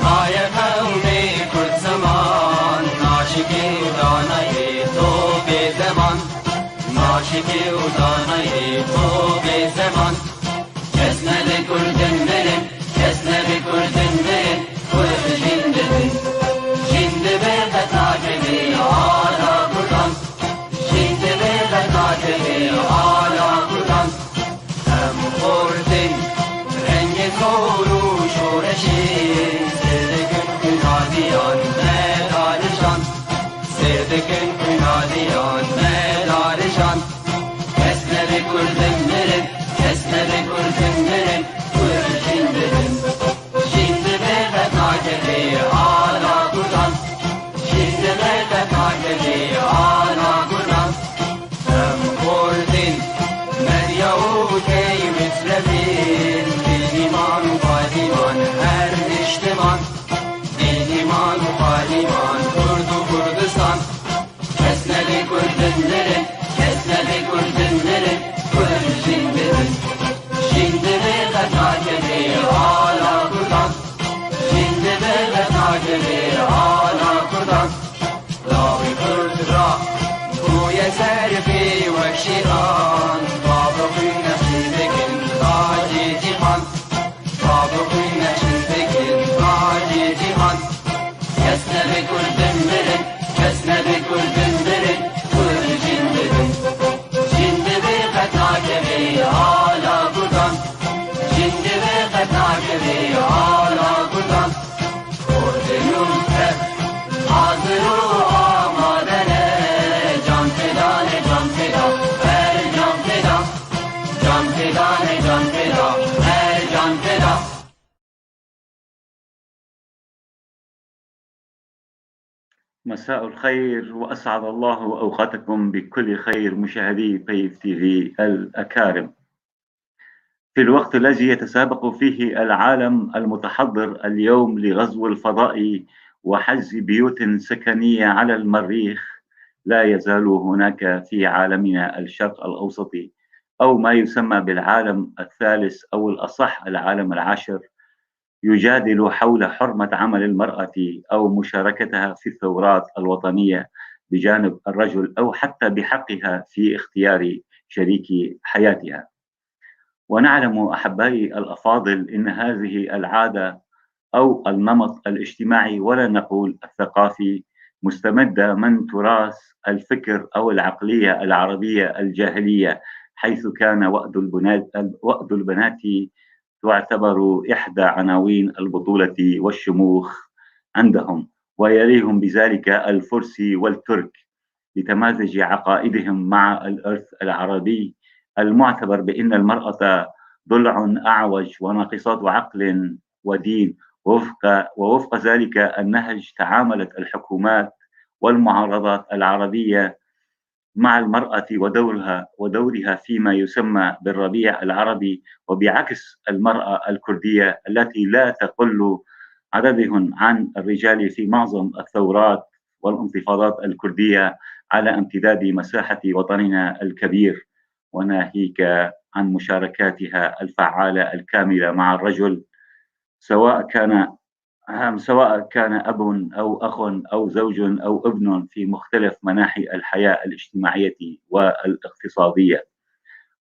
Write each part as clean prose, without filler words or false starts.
مایه خونی کرد زمان عاشقی و دانای تو به زمان عاشقی و دانای تو به زمان کس نبی کردن مرن کس نبی کردن مرن کرد جنده بن جنده به قطع کبی آلا کردان جنده به قطع کبی آلا کردان هم خوردن رنگ کورو شورشی سردکن کنادیان مدارشان سردکن کنادیان مدارشان کس نبی کردن مرن کس نبی کردن مرن کرد جنده بن جنده به قطع کبی آلا کردان جنده به قطع کبی آلا کردان هم خوردن مریا و کی مترفین دین ایمان و پالیمان هر نشتمان دین ایمان و پالیمان کرد و کردستان کس نبی کردن نره کس نبی کردن نره کرد جنده بن جنده به قطع کبی آلا کردان جنده به قطع کبی آلا کردان لاوی کرد را بوی سرفی وکشیران باب خوی نشین بکن تاجی جیهان باب خوی نشین بکن تاجی جیهان کس نبی کردن مرن کس نبی کردن مرن کرد جنده بن جنده به قطع کبی آلا کردان جنده به قطع کبی آلا کردان کردنون تب حاضر و آمادنه جان فدانه جان فدا هر جان فدا جان فدانه جان فدا هر جان فدا. مساء الخير وأسعد الله أوقاتكم بكل خير مشاهدي بيف تي في الأكارم. في الوقت الذي يتسابق فيه العالم المتحضر اليوم لغزو الفضاء وحجز بيوت سكنية على المريخ، لا يزال هناك في عالمنا الشرق الأوسط أو ما يسمى بالعالم الثالث أو الأصح العالم العاشر يجادل حول حرمة عمل المرأة أو مشاركتها في الثورات الوطنية بجانب الرجل أو حتى بحقها في اختيار شريك حياتها. ونعلم أحبائي الأفاضل إن هذه العادة أو النمط الاجتماعي ولا نقول الثقافي مستمدة من تراث الفكر أو العقلية العربية الجاهلية، حيث كان وأد البنات تعتبر إحدى عناوين البطولة والشموخ عندهم، ويليهم بذلك الفرس والترك لتمازج عقائدهم مع الإرث العربي المعتبر بأن المرأة ضلع أعوج وناقصات عقل ودين. ووفق ذلك النهج تعاملت الحكومات والمعارضات العربية مع المرأة ودورها فيما يسمى بالربيع العربي، وبعكس المرأة الكردية التي لا تقل عددهم عن الرجال في معظم الثورات والانتفاضات الكردية على امتداد مساحة وطننا الكبير، وناهيك عن مشاركاتها الفعالة الكاملة مع الرجل سواء كان أب أو أخ أو زوج أو ابن في مختلف مناحي الحياة الاجتماعية والاقتصادية.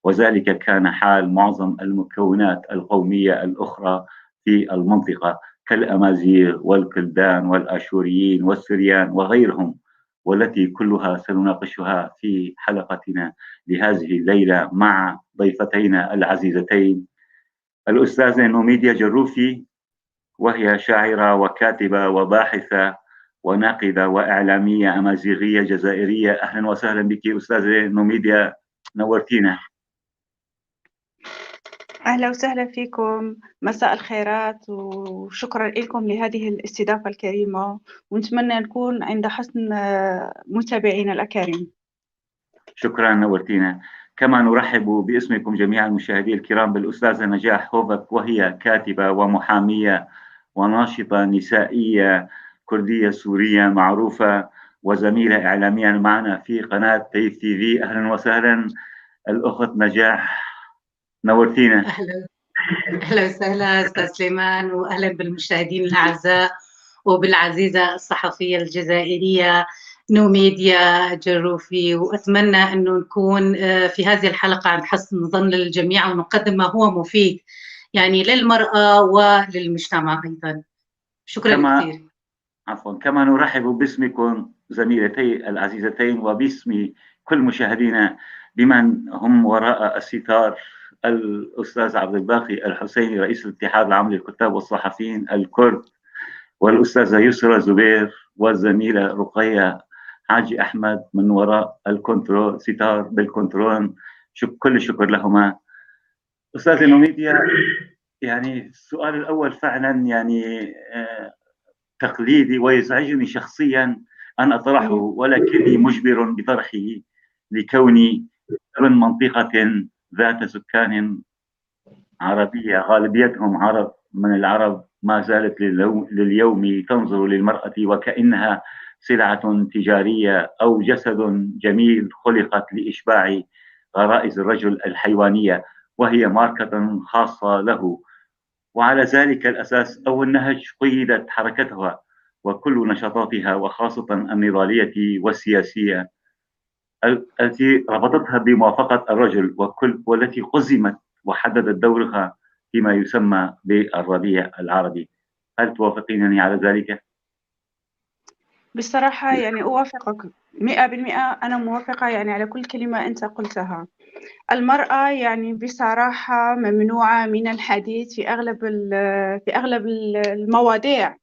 وذلك كان حال معظم المكونات القومية الأخرى في المنطقة كالأمازيغ والكلدان والآشوريين والسريان وغيرهم، والتي كلها سنناقشها في حلقتنا لهذه الليلة مع ضيفتينا العزيزتين الأستاذة نوميديا جروفي، وهي شاعرة وكاتبة وباحثة وناقدة وإعلامية أمازيغية جزائرية. أهلا وسهلا بك أستاذة نوميديا، نورتينا. أهلا وسهلا فيكم، مساء الخيرات وشكرا لكم لهذه الاستضافة الكريمة، ونتمنى نكون عند حسن متابعينا الأكارم. شكرا، نورتينا. كما نرحب باسمكم جميعا المشاهدين الكرام بالأستاذة نجاح هوفك، وهي كاتبة ومحامية وناشطة نسائية كردية سورية معروفة وزميلة إعلامية معنا في قناة تيف تي في. أهلا وسهلا الأخت نجاح، نورتينا. أهلا، أهلا وسهلا أستاذ سليمان، وأهلا بالمشاهدين الأعزاء وبالعزيزة الصحفية الجزائرية نوميديا جروفي. وأتمنى أنه نكون في هذه الحلقة عند حسن ظن للجميع ونقدم ما هو مفيد يعني للمرأة وللمجتمع أيضا. شكرا كثير. عفوا، كما نرحب باسمكم زميلتي العزيزتين وباسم كل مشاهدينا بمن هم وراء الستار، الأستاذ عبد الباقي الحسيني رئيس الاتحاد العام للكتاب والصحفيين الكرد، والأستاذة يسرى زبير، والزميلة رقية حاجي أحمد من وراء الكنترول، ستار بالكنترول. كل الشكر لهما. أستاذة نوميديا، يعني السؤال الأول فعلا يعني تقليدي ويزعجني شخصيا أن أطرحه، ولكني مجبر بطرحه لكوني ابن منطقة ذات سكان عربية غالبيتهم عرب من العرب، ما زالت لليوم تنظر للمرأة وكأنها سلعة تجارية أو جسد جميل خلقت لإشباع غرائز الرجل الحيوانية، وهي ماركة خاصة له. وعلى ذلك الأساس أو النهج قيدت حركتها وكل نشاطاتها، وخاصة النضالية والسياسية التي ربطتها بموافقة الرجل، والتي قزمت وحددت دورها فيما يسمى بالربيع العربي. هل توافقينني على ذلك؟ بصراحة يعني أوافقك 100%. أنا موافقة يعني على كل كلمة أنت قلتها. المرأة يعني بصراحة ممنوعة من الحديث في أغلب المواضيع،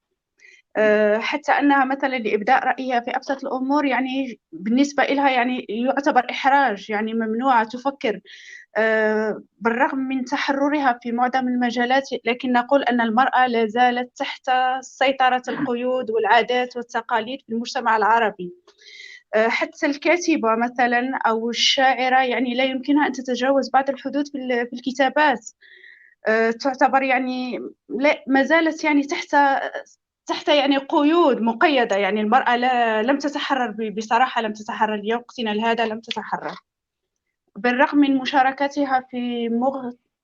حتى أنها مثلا لإبداء رأيها في أبسط الأمور يعني بالنسبة إلها يعني يعتبر إحراج، يعني ممنوعة تفكر، بالرغم من تحررها في معظم المجالات، لكن نقول أن المرأة لا زالت تحت سيطرة القيود والعادات والتقاليد في المجتمع العربي. حتى الكاتبة مثلا أو الشاعرة يعني لا يمكنها أن تتجاوز بعض الحدود في الكتابات، تعتبر يعني ما زالت يعني تحت يعني قيود مقيدة. يعني المرأة لم تتحرر بصراحة، لم تتحرر لوقتنا هذا، لم تتحرر بالرغم من مشاركتها في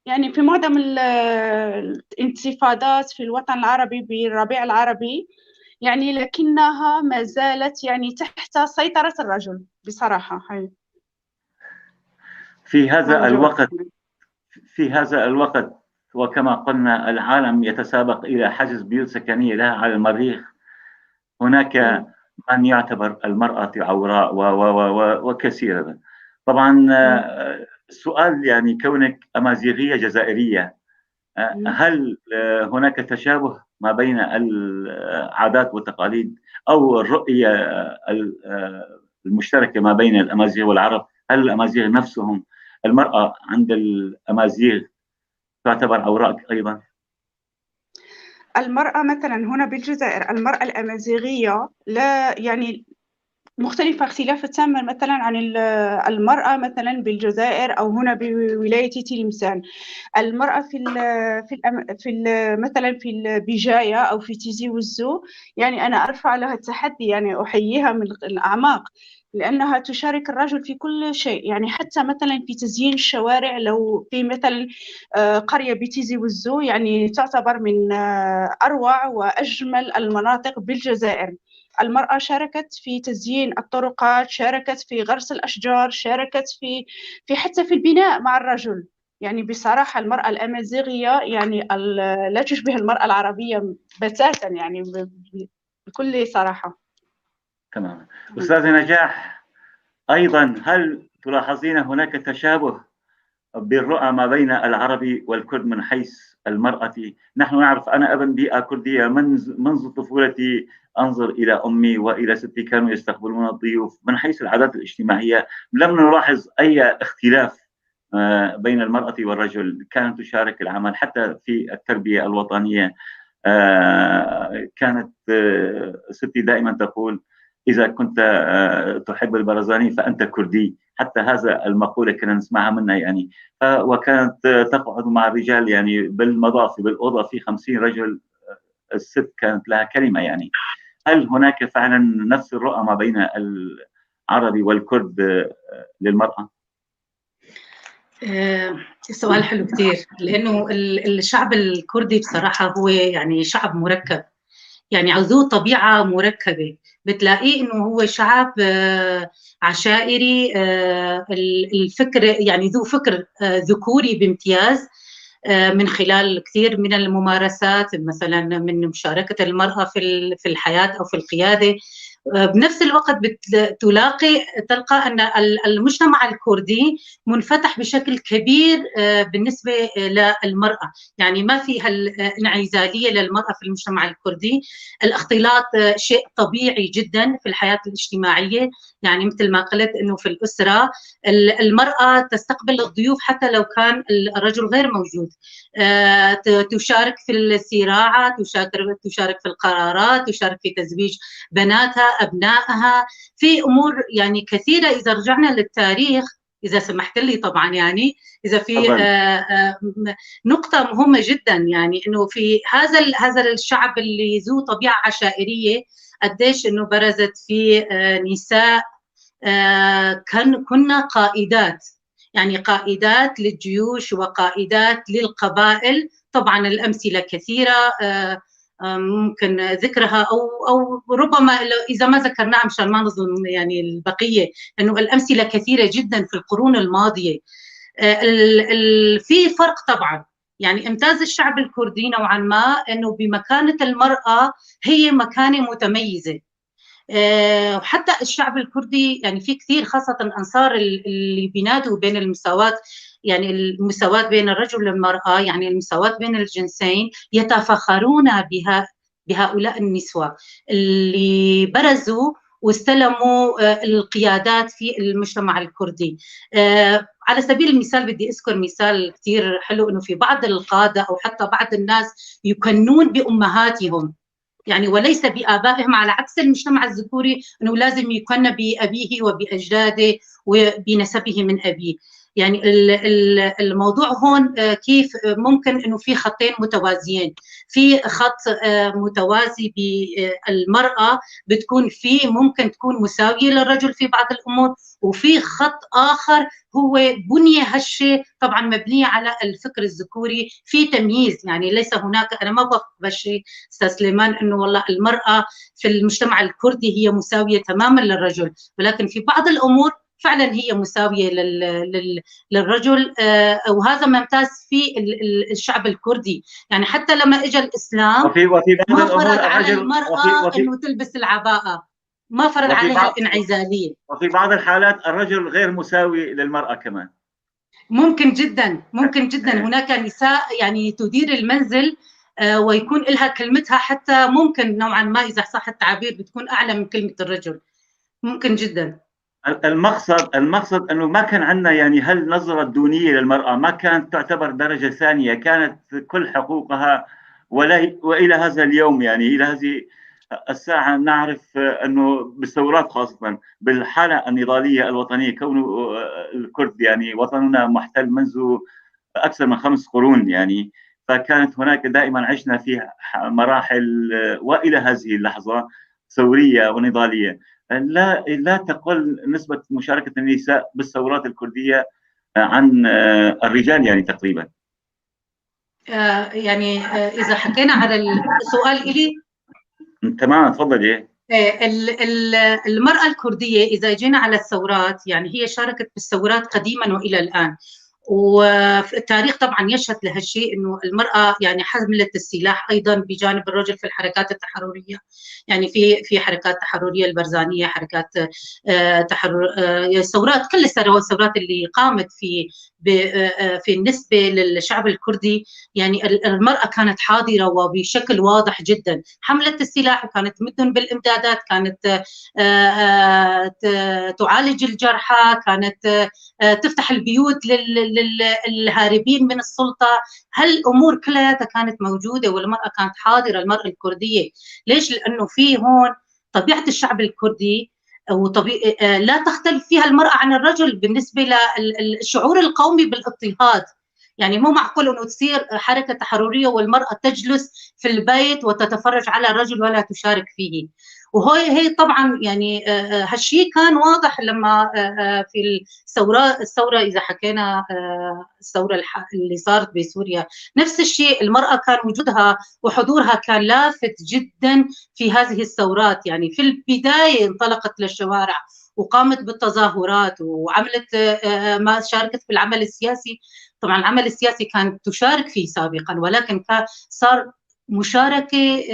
يعني في معظم الانتفاضات في الوطن العربي بالربيع العربي، يعني لكنها ما زالت يعني تحت سيطرة الرجل بصراحة. هاي. في هذا الوقت وكما قلنا العالم يتسابق إلى حجز بيوت سكنية لها على المريخ، هناك من يعتبر المرأة عوراء وكثيرا. طبعا السؤال يعني كونك أمازيغية جزائرية، هل هناك تشابه ما بين العادات والتقاليد أو الرؤية المشتركة ما بين الأمازيغ والعرب؟ هل الأمازيغ نفسهم المرأة عند الأمازيغ تعتبر عوراء أيضا؟ المرأة مثلا هنا بالجزائر، المرأة الأمازيغية لا يعني مختلفة اختلاف تام مثلا عن المرأة مثلا بالجزائر أو هنا بولاية تلمسان. المرأة في ال في ال في ال مثلا في البجاية أو في تيزي وزو، يعني أنا أرفع لها التحدي، يعني أحييها من الأعماق، لأنها تشارك الرجل في كل شيء، يعني حتى مثلا في تزيين الشوارع. لو في مثلا قرية بتيزي وزو يعني تعتبر من أروع وأجمل المناطق بالجزائر، المرأة شاركت في تزيين الطرقات، شاركت في غرس الأشجار، شاركت في حتى في البناء مع الرجل. يعني بصراحة المرأة الأمازيغية يعني لا تشبه المرأة العربية بتاتا، يعني بكل صراحة. تمام. أستاذة نجاح، أيضا هل تلاحظين هناك تشابه بالرؤى ما بين العربي والكرد من حيث المرأة؟ نحن نعرف، أنا ابن بيئة كردية منذ طفولتي، أنظر إلى أمي وإلى ستي كانوا يستقبلون الضيوف. من حيث العادات الاجتماعية لم نلاحظ أي اختلاف بين المرأة والرجل، كانت تشارك العمل حتى في التربية الوطنية. كانت ستي دائما تقول إذا كنت تحب البرزاني فأنت كردي، حتى هذا المقولة كنا نسمعها منها يعني. وكانت تقعد مع الرجال يعني بالمضافة بالأوضة في 50 رجل، الست كانت لها كلمة يعني. هل هناك فعلا نفس الرؤى ما بين العربي والكرد للمرأة؟ سؤال حلو كثير، لأنه الشعب الكردي بصراحة هو يعني شعب مركب، يعني ذو طبيعة مركبة. بتلاقيه إنه هو شعب عشائري، الفكر يعني ذو فكر ذكوري بامتياز، من خلال كثير من الممارسات، مثلا من مشاركة المرأة في الحياة أو في القيادة. بنفس الوقت تلقى أن المجتمع الكردي منفتح بشكل كبير بالنسبة للمرأة، يعني ما في هالانعزالية للمرأة في المجتمع الكردي. الاختلاط شيء طبيعي جدا في الحياة الاجتماعية، يعني مثل ما قلت أنه في الأسرة المرأة تستقبل الضيوف حتى لو كان الرجل غير موجود، تشارك في الزراعة، تشارك في القرارات، تشارك في تزويج بناتها أبنائها، في أمور يعني كثيرة. إذا رجعنا للتاريخ، إذا سمحت لي طبعا، يعني إذا في نقطة مهمة جدا، يعني إنه في هذا الشعب اللي ذو طبيعة عشائرية، قديش إنه برزت في نساء كنا قائدات، يعني قائدات للجيوش وقائدات للقبائل. طبعا الأمثلة كثيرة ممكن ذكرها، أو ربما إذا ما ذكرناها مشان ما نظلم يعني البقية، إنه الأمثلة كثيرة جدا في القرون الماضية. في فرق طبعا، يعني امتاز الشعب الكردي نوعا ما إنه بمكانة المرأة هي مكانة متميزة. وحتى الشعب الكردي يعني في كثير خاصة الأنصار اللي بينادوا بين المساواة، يعني المساواة بين الرجل والمرأة، يعني المساواة بين الجنسين، يتفاخرون بهؤلاء النسوة اللي برزوا واستلموا القيادات في المجتمع الكردي. على سبيل المثال بدي أذكر مثال كثير حلو، إنه في بعض القادة أو حتى بعض الناس يكنون بأمهاتهم، يعني وليس بآبائهم، على عكس المجتمع الذكوري أنه لازم يكن بأبيه وبأجداده وبنسبه من أبيه. يعني الموضوع هون كيف ممكن أنه في خطين متوازيين، في خط متوازي بالمرأة بتكون فيه ممكن تكون مساوية للرجل في بعض الأمور، وفي خط آخر هو بنية هشة طبعا مبنية على الفكر الذكوري في تمييز. يعني ليس هناك، أنا ما بوافق بهالشيء أستاذ سليمان أنه والله المرأة في المجتمع الكردي هي مساوية تماما للرجل، ولكن في بعض الأمور فعلا هي مساوية للرجل، وهذا ممتاز في الشعب الكردي. يعني حتى لما اجى الإسلام وفي ما فرض على المرأة أنه تلبس العباءة، ما فرض عليها الانعزالية. وفي بعض الحالات الرجل غير مساوي للمرأة كمان، ممكن جدا، ممكن جدا هناك نساء يعني تدير المنزل ويكون لها كلمتها، حتى ممكن نوعا ما إذا صح التعبير بتكون أعلى من كلمة الرجل، ممكن جدا. المقصد انه ما كان عندنا يعني هالنظره الدونيه للمراة، ما كانت تعتبر درجه ثانية، كانت كل حقوقها والى هذا اليوم، يعني الى هذه الساعة نعرف انه بالثورات خاصة بالحالة النضاليه الوطنية، كون الكرد يعني وطننا محتل منذ اكثر من 5 قرون، يعني فكانت هناك دائما عشنا في مراحل والى هذه اللحظة ثورية ونضاليه. لا تقل نسبة مشاركة النساء بالثورات الكردية عن الرجال يعني تقريبا. يعني إذا حكينا على السؤال إلي. تمام تفضلي. المرأة الكردية إذا جينا على الثورات، يعني هي شاركت بالثورات قديما وإلى الآن، والتاريخ طبعا يشهد لهالشيء انه المراة يعني حملت السلاح ايضا بجانب الرجل في الحركات التحرريه، يعني في حركات تحرريه البرزانيه، حركات تحرر، ثورات، كل الثورات اللي قامت في النسبة للشعب الكردي، يعني المراة كانت حاضره وبشكل واضح جدا، حملت السلاح وكانت تمدهم بالامدادات، كانت تعالج الجرحى، كانت تفتح البيوت للهاربين من السلطة. هالأمور كلها كانت موجودة والمرأة كانت حاضرة، المرأة الكردية. ليش؟ لأنه في هون طبيعة الشعب الكردي لا تختلف فيها المرأة عن الرجل بالنسبة للشعور القومي بالاضطهاد. يعني مو معقول أنه تصير حركة تحررية والمرأة تجلس في البيت وتتفرج على الرجل ولا تشارك فيه. وهي هي طبعا يعني هالشيء كان واضح لما في الثورة اذا حكينا الثورة اللي صارت بسوريا، نفس الشيء المراة كان وجودها وحضورها كان لافت جدا في هذه الثورات. يعني في البداية انطلقت للشوارع وقامت بالتظاهرات وعملت ما شاركت في العمل السياسي. طبعا العمل السياسي كانت تشارك فيه سابقا، ولكن صار مشاركة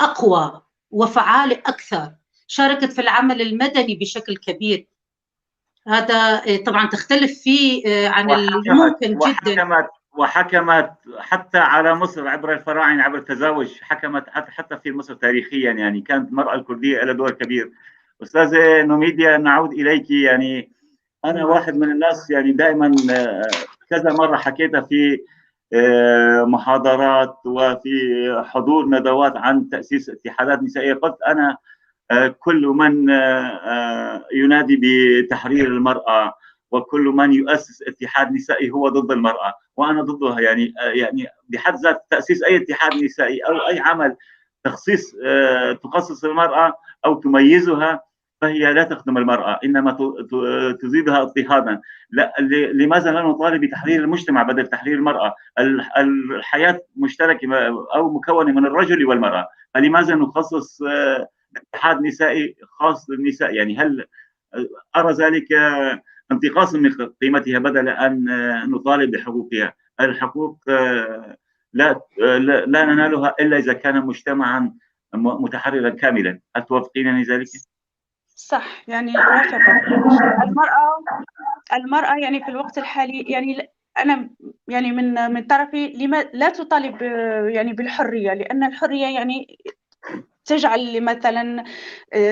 أقوى وفعالة أكثر. شاركت في العمل المدني بشكل كبير. هذا طبعا تختلف فيه عن الممكن جدا. وحكمت حتى على مصر عبر الفراعنة، عبر التزاوج، حكمت حتى في مصر تاريخيا. يعني كانت المرأة الكردية لها دور كبير. أستاذة نوميديا نعود إليك. يعني أنا واحد من الناس يعني دائما كذا مرة حكيتها في محاضرات وفي حضور ندوات عن تأسيس اتحادات نسائية، قلت أنا كل من ينادي بتحرير المرأة وكل من يؤسس اتحاد نسائي هو ضد المرأة، وأنا ضدها. يعني بحد ذات تأسيس أي اتحاد نسائي أو أي عمل تخصيص تخصص المرأة أو تميزها فهي لا تخدم المرأة، إنما تزيدها اضطهادا. لماذا لا نطالب بتحرير المجتمع بدل تحرير المرأة؟ الحياة مشتركة أو مكونة من الرجل والمرأة، فلماذا نخصص اتحاد نسائي خاص للنساء؟ يعني هل أرى ذلك انتقاص من قيمتها بدل أن نطالب بحقوقها؟ الحقوق لا لا ننالها إلا إذا كان مجتمعا متحررا كاملا. هل توافقينني ذلك؟ صح، يعني أوافقك. المرأة يعني في الوقت الحالي، يعني أنا يعني من طرفي لما لا تطالب يعني بالحرية، لأن الحرية يعني تجعل مثلا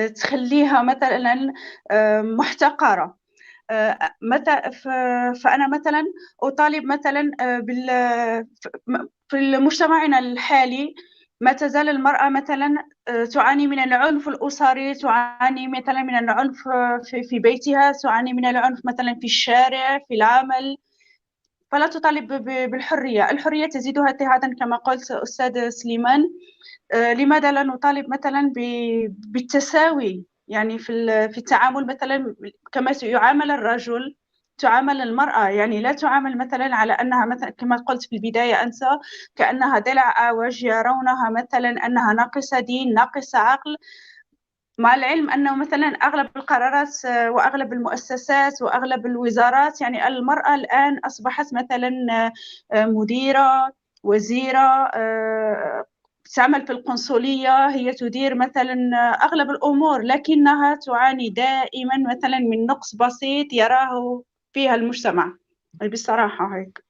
تخليها مثلا محتقرة. فأنا مثلا أطالب مثلا في مجتمعنا الحالي ما تزال المرأة مثلا تعاني من العنف الأسري، تعاني مثلا من العنف في بيتها، تعاني من العنف مثلا في الشارع، في العمل. فلا تطالب بالحرية، الحرية تزيدها اضطهادا كما قلت أستاذ سليمان. لماذا لا نطالب مثلا بالتساوي يعني في التعامل مثلا كما يعامل الرجل تعامل المرأة؟ يعني لا تعامل مثلا على أنها مثلا كما قلت في البداية أنت كأنها ضلع أعوج، يرونها مثلا أنها ناقصة دين، ناقصة عقل، مع العلم أنه مثلا أغلب القرارات وأغلب المؤسسات وأغلب الوزارات يعني المرأة الآن أصبحت مثلا مديرة، وزيرة، تعمل في القنصلية، هي تدير مثلا أغلب الأمور، لكنها تعاني دائما مثلا من نقص بسيط يراه فيها المجتمع بصراحة هيك.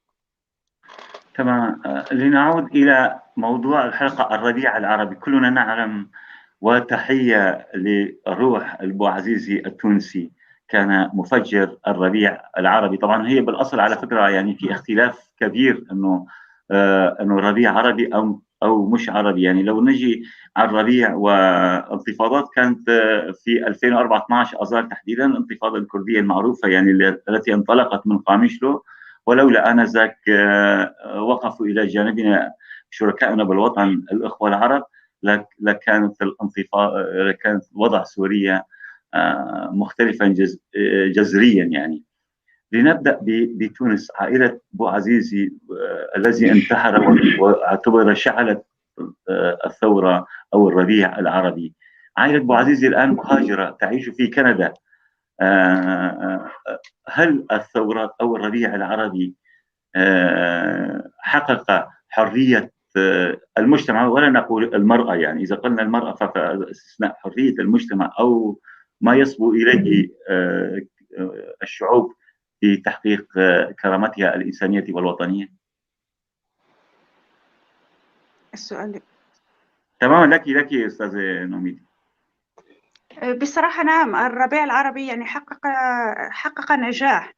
تمام. لنعود إلى موضوع الحلقة، الربيع العربي. كلنا نعلم، وتحية لروح البوعزيزي التونسي، كان مفجر الربيع العربي. طبعا هي بالأصل على فكرة يعني في اختلاف كبير أنه ربيع عربي أو مش عربي. يعني لو نجي على الربيع وانتفاضات كانت في 2014 آذار تحديدا، الانتفاضة الكردية المعروفة يعني التي انطلقت من قامشلو، ولولا آنذاك وقفوا إلى جانبنا شركائنا بالوطن الأخوة العرب لكانت الانتفاضة، لكانت وضع سوريا مختلفا جذريا. يعني لنبدأ بتونس. عائلة بوعزيزي الذي انتحر واعتبر شعلة الثورة أو الربيع العربي. عائلة بوعزيزي الآن مهاجرة تعيش في كندا. هل الثورات أو الربيع العربي حقق حرية المجتمع، ولا نقول المرأة، يعني إذا قلنا المرأة فاستثناء حرية المجتمع أو ما يصبو إليه الشعوب في تحقيق كرامتها الإنسانية والوطنية؟ السؤال تماما لك أستاذة نوميدي. بصراحة نعم، الربيع العربي يعني حقق نجاح.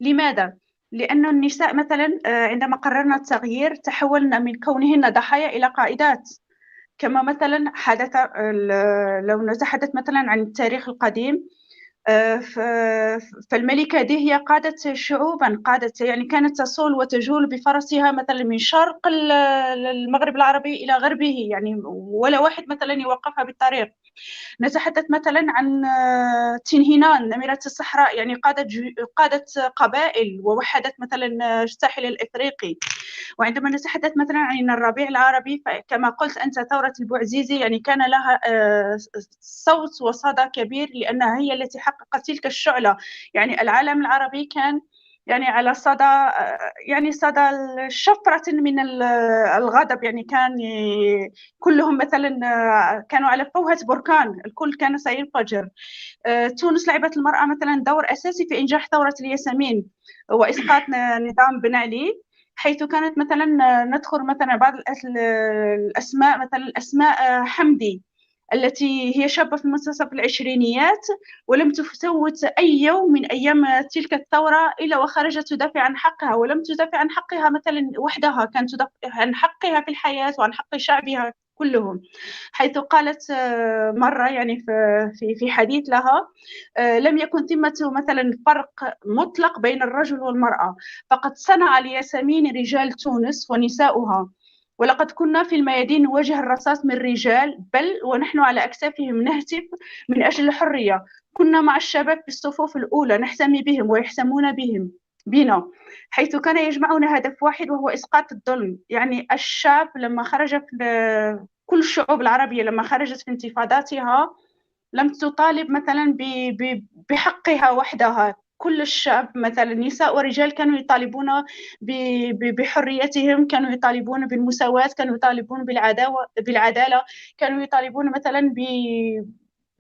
لماذا؟ لأن النساء مثلا عندما قررنا التغيير تحولنا من كونهن ضحايا إلى قائدات، كما مثلا حدث لو نتحدث مثلا عن التاريخ القديم، فالملكة ديهيا قادت شعوبا، قادت يعني كانت تصول وتجول بفرسها مثلا من شرق المغرب العربي إلى غربه، يعني ولا واحد مثلا يوقفها بالطريق. نتحدث مثلا عن تنهينان نمرة الصحراء، يعني قادت قبائل ووحدت مثلا الساحل الإفريقي. وعندما نتحدث مثلا عن الربيع العربي فكما قلت أنت ثورة البوعزيزي يعني كان لها صوت وصدى كبير، لأنها هي التي حققت تلك الشعلة. يعني العالم العربي كان يعني على صدى، يعني صدى شفرة من الغضب، يعني كان كلهم مثلا كانوا على فوهة بركان، الكل كان سينفجر. تونس لعبت المرأة مثلا دور أساسي في إنجاح ثورة الياسمين وإسقاط نظام بن علي، حيث كانت مثلا نذكر مثلا بعض الأسماء، مثلا الأسماء حمدي التي هي شابة في منتصف العشرينيات ولم تفوت أي يوم من أيام تلك الثورة إلا وخرجت تدافع عن حقها، ولم تدافع عن حقها مثلا وحدها، كانت تدافع عن حقها في الحياة وعن حق شعبها كلهم، حيث قالت مرة يعني في حديث لها لم يكن ثمة مثلا فرق مطلق بين الرجل والمرأة، فقد صنع الياسمين رجال تونس ونساؤها، ولقد كنا في الميادين نواجه الرصاص من الرجال، بل ونحن على أكتافهم نهتف من أجل الحرية، كنا مع الشباب في الصفوف الأولى نحتمي بهم ويحتمون بنا، حيث كان يجمعنا هدف واحد وهو إسقاط الظلم. يعني الشعب لما خرج في كل الشعوب العربية لما خرجت في انتفاضاتها لم تطالب مثلا بحقها وحدها، كل الشعب مثلا نساء ورجال كانوا يطالبون بحريتهم، كانوا يطالبون بالمساواة، كانوا يطالبون بالعدالة، كانوا يطالبون مثلا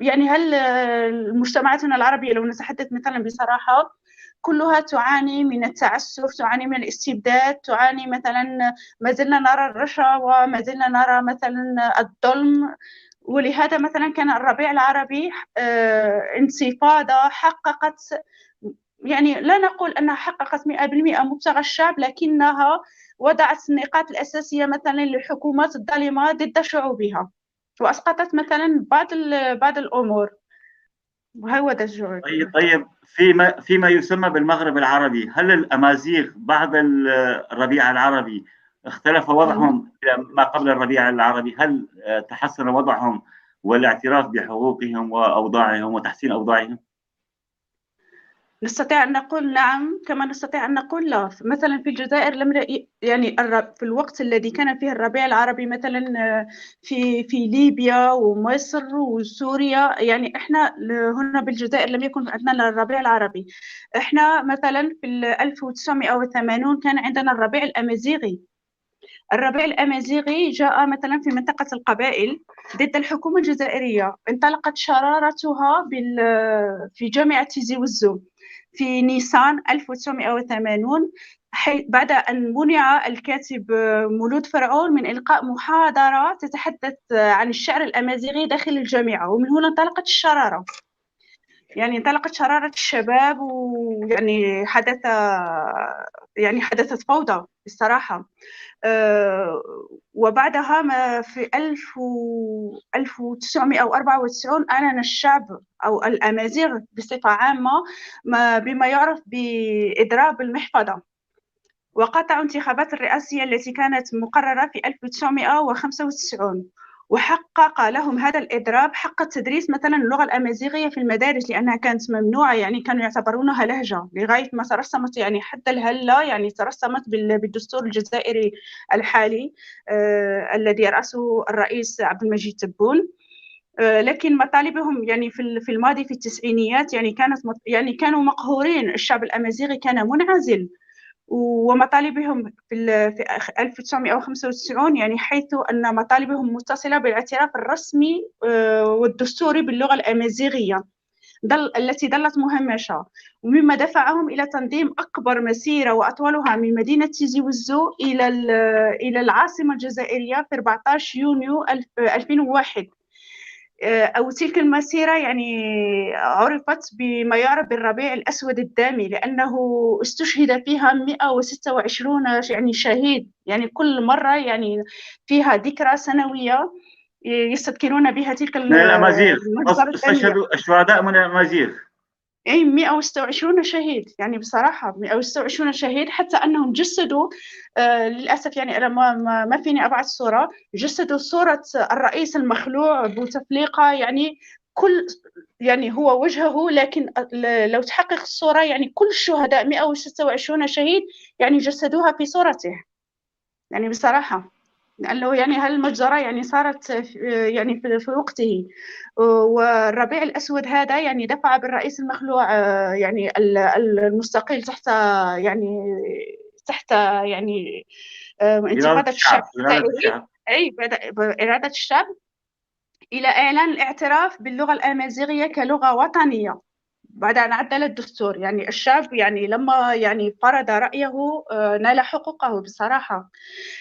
يعني هل مجتمعاتنا العربية لو نتحدث مثلا بصراحة كلها تعاني من التعسف، تعاني من الاستبداد، تعاني مثلا ما زلنا نرى الرشا وما زلنا نرى مثلا الظلم. ولهذا مثلا كان الربيع العربي انتفاضة حققت، يعني لا نقول أنها حققت 100% مبتغى الشعب، لكنها وضعت النقاط الأساسية مثلا للحكومات الظالمة ضد شعوبها، وأسقطت مثلا بعض الأمور. وهو هذا الجواب. طيب فيما يسمى بالمغرب العربي، هل الأمازيغ بعد الربيع العربي اختلف وضعهم إلى ما قبل الربيع العربي؟ هل تحسن وضعهم والاعتراف بحقوقهم وأوضاعهم وتحسين أوضاعهم؟ نستطيع أن نقول نعم كما نستطيع أن نقول لا. مثلا في الجزائر لم يعني في الوقت الذي كان فيه الربيع العربي مثلا في ليبيا ومصر وسوريا، يعني احنا هنا بالجزائر لم يكن عندنا الربيع العربي. احنا مثلا في 1980 كان عندنا الربيع الأمازيغي. الربيع الأمازيغي جاء مثلا في منطقة القبائل ضد الحكومة الجزائرية، انطلقت شرارتها في جامعة تيزي وزو في نيسان 1980، بعد أن منع الكاتب مولود فرعون من إلقاء محاضرة تتحدث عن الشعر الأمازيغي داخل الجامعة، ومن هنا انطلقت الشرارة. يعني انطلقت شرارة الشباب، ويعني حدثت فوضى بصراحة. وبعدها في 1994 أعلن الشعب أو الأمازيغ بصفة عامة بما يعرف بإضراب المحفظة، وقطعوا انتخابات الرئاسية التي كانت مقررة في 1995، وحقق لهم هذا الإضراب حق التدريس مثلا اللغة الأمازيغية في المدارس، لأنها كانت ممنوعة، يعني كانوا يعتبرونها لهجة لغاية ما ترسمت، يعني حتى الهلة يعني ترسمت بالدستور الجزائري الحالي الذي يرأسه الرئيس عبد المجيد تبون. لكن مطالبهم يعني في الماضي في التسعينيات يعني كانت يعني كانوا مقهورين، الشعب الأمازيغي كان منعزل، ومطالبهم في 1995 يعني حيث أن مطالبهم متصلة بالاعتراف الرسمي والدستوري باللغة الأمازيغية التي ظلت مهمشة، ومما دفعهم إلى تنظيم أكبر مسيرة وأطولها من مدينة تيزي وزو إلى العاصمة الجزائرية في 14 يونيو 2001. أو تلك المسيرة يعني عرفت بما يعرف بالربيع الأسود الدامي، لأنه استشهد فيها 126 يعني شهيد، يعني كل مرة يعني فيها ذكرى سنوية يستذكرون بها تلك من الأمازيغ، استشهدوا الشهداء من الأمازيغ. أي 126 شهيد، يعني بصراحة 126 شهيد، حتى أنهم جسدوا للأسف يعني أنا ما فيني أبعث صورة، جسدوا صورة الرئيس المخلوع بوتفليقة، يعني كل يعني هو وجهه، لكن لو تحقق الصورة يعني كل الشهداء 126 شهيد يعني جسدوها في صورته، يعني بصراحة لأنه يعني هالمجزرة يعني صارت يعني في وقته. والربيع الأسود هذا يعني دفع بالرئيس المخلوع يعني المستقيل تحت يعني تحت يعني انتفاضة الشعب، أي بإرادة الشعب، إلى إعلان الاعتراف باللغة الأمازيغية كلغة وطنية بعد أن عدل الدستور. يعني الشعب يعني لما يعني فرض رأيه نال حقوقه بصراحة.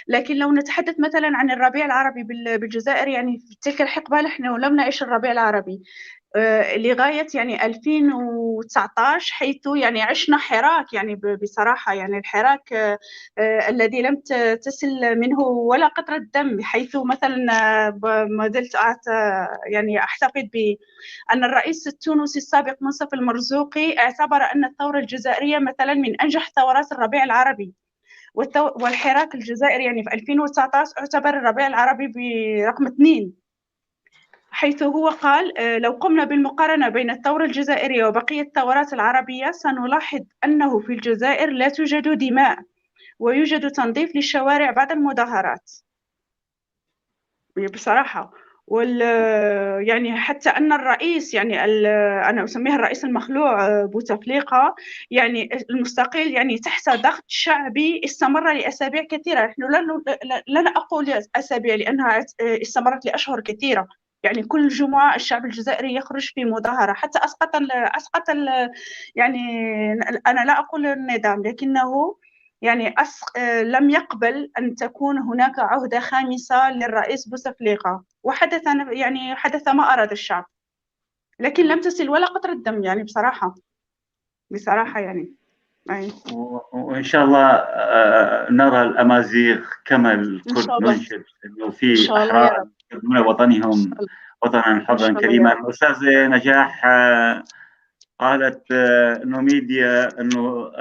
لكن لو نتحدث مثلا عن الربيع العربي بالجزائر، يعني في تلك الحقبة نحن لم نعيش الربيع العربي لغاية يعني 2019، حيث يعني عشنا حراك، يعني بصراحة يعني الحراك الذي لم تسل منه ولا قطرة دم، حيث مثلا ما زلت يعني أحتفظ بأن الرئيس التونسي السابق منصف المرزوقي اعتبر أن الثورة الجزائرية مثلا من أنجح ثورات الربيع العربي، والحراك الجزائري يعني في 2019 اعتبر الربيع العربي برقم 2، حيث هو قال لو قمنا بالمقارنة بين الثورة الجزائرية وبقية الثورات العربية سنلاحظ أنه في الجزائر لا توجد دماء ويوجد تنظيف للشوارع بعد المظاهرات بصراحة. يعني حتى أن الرئيس يعني أنا أسميه الرئيس المخلوع بوتفليقة يعني المستقيل يعني تحت ضغط شعبي استمر لأسابيع كثيرة. نحن لا أقول أسابيع لأنها استمرت لأشهر كثيرة، يعني كل جمعة الشعب الجزائري يخرج في مظاهرة حتى أسقط يعني أنا لا أقول النظام، لكنه يعني لم يقبل أن تكون هناك عهدة خامسة للرئيس بوتفليقة، وحدث يعني حدث ما أراد الشعب، لكن لم تسل ولا قطرة دم يعني بصراحة يعني. وإن شاء الله نرى الأمازيغ كما الكرد ننشد إنه في أحرار يخدمون وطنهم وطنا حرا كريما. الأستاذة نجاح قالت نوميديا أنه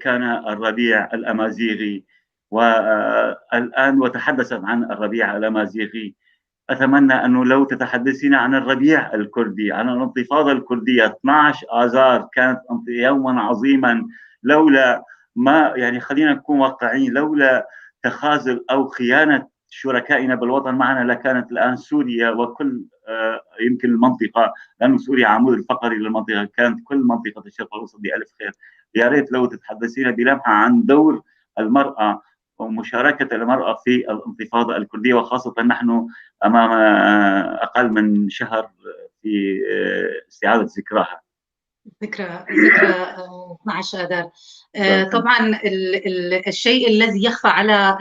كان الربيع الأمازيغي، والآن وتحدثت عن الربيع الأمازيغي. أتمنى أنه لو تتحدثين عن الربيع الكردي، عن الانتفاضة الكردية 12 آذار كانت يوما عظيما، لولا ما يعني خلينا نكون واقعيين، لولا تخاذل أو خيانة شركائنا بالوطن معنا لكانت الآن سوريا وكل يمكن المنطقة، لأن سوريا عمود الفقري للمنطقة، كانت كل منطقة الشرق الأوسط بألف خير. يا ريت لو تتحدثين بلمحة عن دور المرأة ومشاركة المرأة في الانتفاضة الكردية، وخاصة نحن أمام أقل من شهر في استعادة ذكراها. ذكرى 12 آذار. طبعا الشيء الذي يخفى على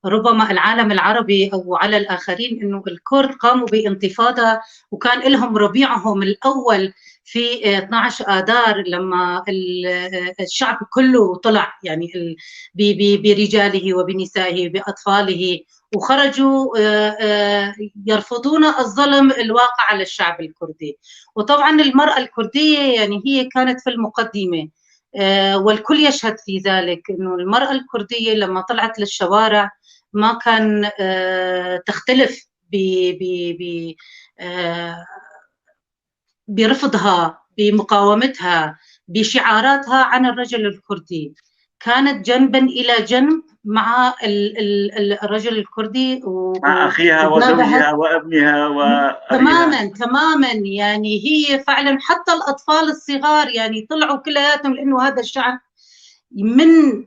ربما العالم العربي أو على الآخرين أنه الكرد قاموا بانتفاضة وكان لهم ربيعهم الأول في 12 آذار لما الشعب كله طلع يعني برجاله وبنسائه بأطفاله وخرجوا يرفضون الظلم الواقع على الشعب الكردي. وطبعا المرأة الكردية يعني هي كانت في المقدمة، والكل يشهد في ذلك أنه المرأة الكردية لما طلعت للشوارع ما كان تختلف برفضها بمقاومتها بشعاراتها عن الرجل الكردي، كانت جنبا إلى جنب مع الرجل الكردي مع أخيها وزوجها وابنها وأبيها. تماما تماما، يعني هي فعلا حتى الأطفال الصغار يعني طلعوا كلياتهم، لأنه هذا الشعب من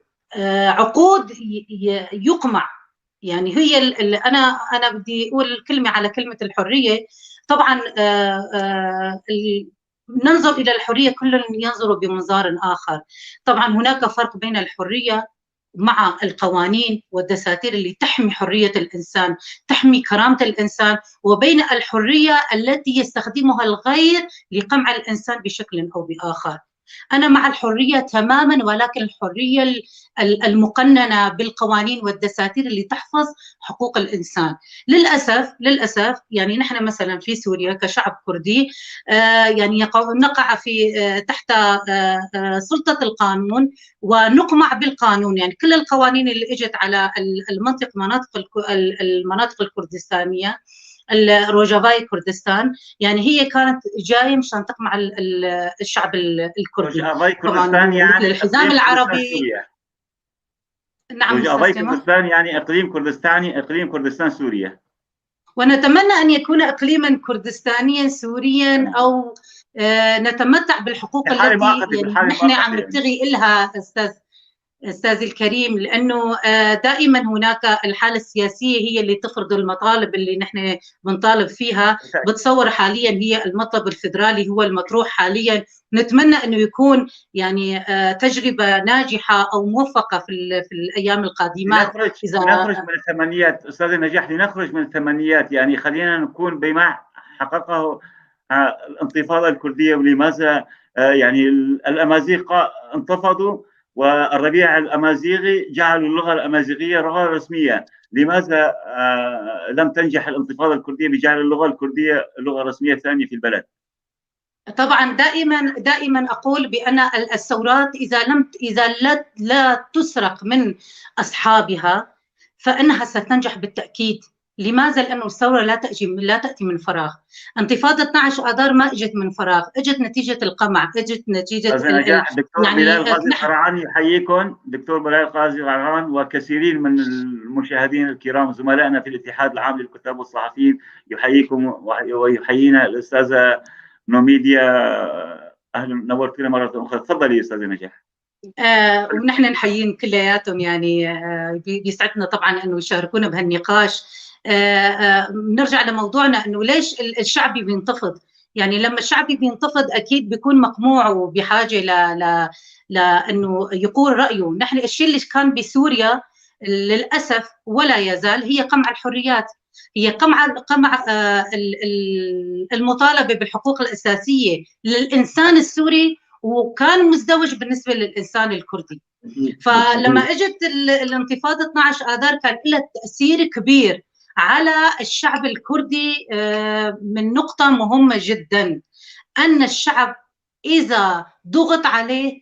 عقود يقمع. يعني هي أنا بدي أقول كلمة على كلمة الحرية. طبعا ننظر إلى الحرية كل ينظر بمنظار آخر. طبعا هناك فرق بين الحرية مع القوانين والدساتير اللي تحمي حرية الإنسان، تحمي كرامة الإنسان، وبين الحرية التي يستخدمها الغير لقمع الإنسان بشكل أو بآخر. أنا مع الحرية تماما، ولكن الحرية المقننة بالقوانين والدساتير اللي تحفظ حقوق الإنسان. للأسف يعني نحن مثلا في سوريا كشعب كردي يعني نقع في تحت سلطة القانون ونقمع بالقانون. يعني كل القوانين اللي اجت على المنطقة المناطق الكردستانية، الروجافاي كردستان، يعني هي كانت جاية مشان تقمع الشعب الكردي. روجافاي كردستان يعني الحزام العربي. نعم، روجافاي كردستان يعني اقليم كردستاني، اقليم كردستان سوريا، ونتمنى ان يكون اقليما كردستانيا سوريا، او نتمتع بالحقوق التي يعني نحن عم نبتغي لها استاذ الكريم، لانه دائما هناك الحالة السياسية هي اللي تفرض المطالب اللي نحن بنطالب فيها. بتصور حاليا هي المطلب الفدرالي هو المطروح حاليا، نتمنى انه يكون يعني تجربه ناجحة او موفقة في الايام القادمات. نخرج من الثمانيات استاذ نجاح، لنخرج من الثمانيات، يعني خلينا نكون بما حققه الانتفاضة الكردية، ولماذا يعني الامازيغ انتفضوا والربيع الأمازيغي جعلوا اللغة الأمازيغية لغة رسمية. لماذا لم تنجح الانتفاضة الكردية بجعل اللغة الكردية لغة رسمية ثانية في البلد؟ طبعا دائما أقول بأن الثورات إذا لا تسرق من أصحابها فإنها ستنجح بالتأكيد. لماذا؟ لأنه الثورة لا تأتي من فراغ. انتفاضة 12 آذار ما إجت من فراغ، إجت نتيجة القمع، إجت نتيجة دكتور يعني بلال غازي القرعان يحييكم، دكتور بلال غازي القرعان وكثيرين من المشاهدين الكرام زملائنا في الاتحاد العام للكتاب والصحفيين يحييكم ويحيينا الأستاذة نوميديا. أهلا، نورتنا مرة أخرى. تفضلي أستاذة نجاح. ونحن نحييهم كلياتهم، يعني بيسعدنا طبعا أنه يشاركونا بهالنقاش. نرجع لموضوعنا، انه ليش الشعبي بينتفض؟ يعني لما الشعبي بينتفض اكيد بيكون مقموع وبحاجة لانه يقول رايه. نحن الشيء اللي كان بسوريا للاسف ولا يزال هي قمع الحريات، هي قمع المطالبة بالحقوق الاساسية للانسان السوري، وكان مزدوج بالنسبة للانسان الكردي. فلما اجت الانتفاضة 12 اذار كان لها تاثير كبير على الشعب الكردي من نقطة مهمة جدا، أن الشعب إذا ضغط عليه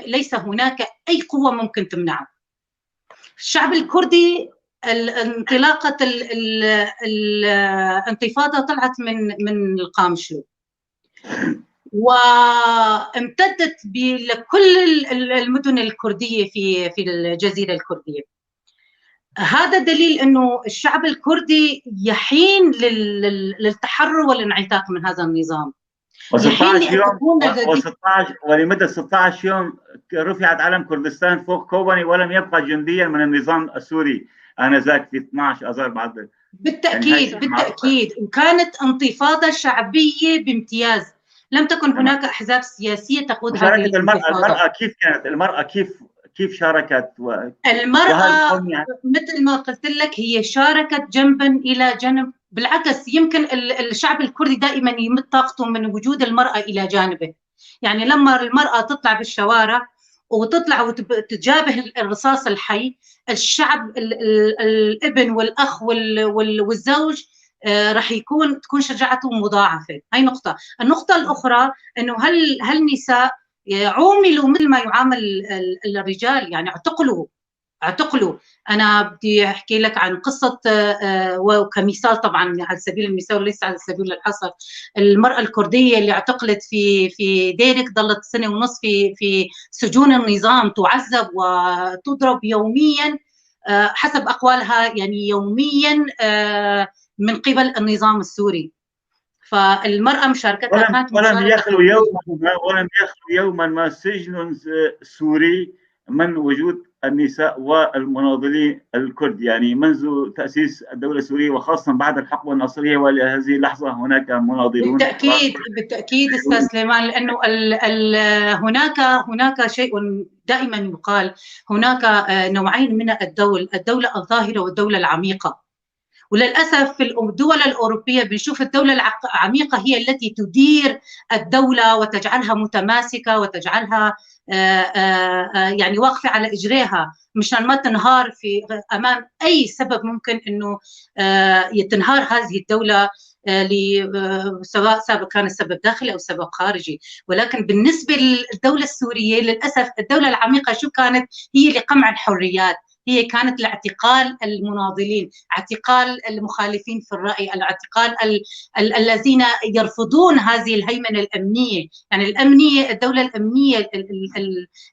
ليس هناك أي قوة ممكن تمنعه. الشعب الكردي انطلاقة الانتفاضة طلعت من القامشلو وامتدت لكل المدن الكردية في الجزيرة الكردية. هذا دليل انه الشعب الكردي يحين للتحرر والانعتاق من هذا النظام. و16 يوم ولمدة 16 يوم رفعت علم كردستان فوق كوباني ولم يبقى جنديا من النظام السوري آنذاك في 12 آذار بعد. بالتأكيد يعني بالتأكيد، وكانت انتفاضة شعبية بامتياز، لم تكن هناك أحزاب سياسية تقود هذه الانتفاضة. المرأة كيف كانت؟ المرأة كيف شاركت؟ المرأة مثل ما قلت لك هي شاركت جنبا إلى جنب. بالعكس يمكن الشعب الكردي دائما يمد طاقته من وجود المرأة إلى جانبه. يعني لما المرأة تطلع بالشوارع وتطلع وتجابه الرصاص الحي، الشعب الابن والأخ والزوج راح تكون شجاعته مضاعفة. هاي نقطة. النقطة الأخرى أنه هل النساء عوملوا مثل ما يعامل الرجال، يعني اعتقلوا. أنا بدي أحكي لك عن قصة، وكمثال طبعا على سبيل المثال وليس على سبيل الحصر، المرأة الكردية اللي اعتقلت في ديرك، ظلت 1.5 سنة في سجون النظام، تعذب وتضرب يوميا حسب أقوالها، يعني يوميا من قبل النظام السوري. فالمرأة مشاركتها كانت ولم يخلو يوما ما سجن سوري من وجود النساء والمناضلين الكرد، يعني منذ تأسيس الدولة السورية وخاصة بعد الحقبة الناصرية ولهذه اللحظة هناك مناضلون. بالتأكيد بالتأكيد أستاذ سليمان، لأنه هناك شيء دائما يقال، هناك نوعين من الدول، الدولة الظاهرة والدولة العميقة. وللأسف في الدول الأوروبية بنشوف الدولة العميقة هي التي تدير الدولة وتجعلها متماسكة وتجعلها يعني واقفة على إجريها مشان ما تنهار في أمام أي سبب ممكن إنه تنهار هذه الدولة، سواء كان السبب داخلي أو سبب خارجي. ولكن بالنسبة للدولة السورية للأسف الدولة العميقة شو كانت؟ هي لقمع الحريات، هي كانت لاعتقال المناضلين، اعتقال المخالفين في الرأي، الاعتقال الذين يرفضون هذه الهيمنة الأمنية. يعني الأمنية، الدولة الأمنية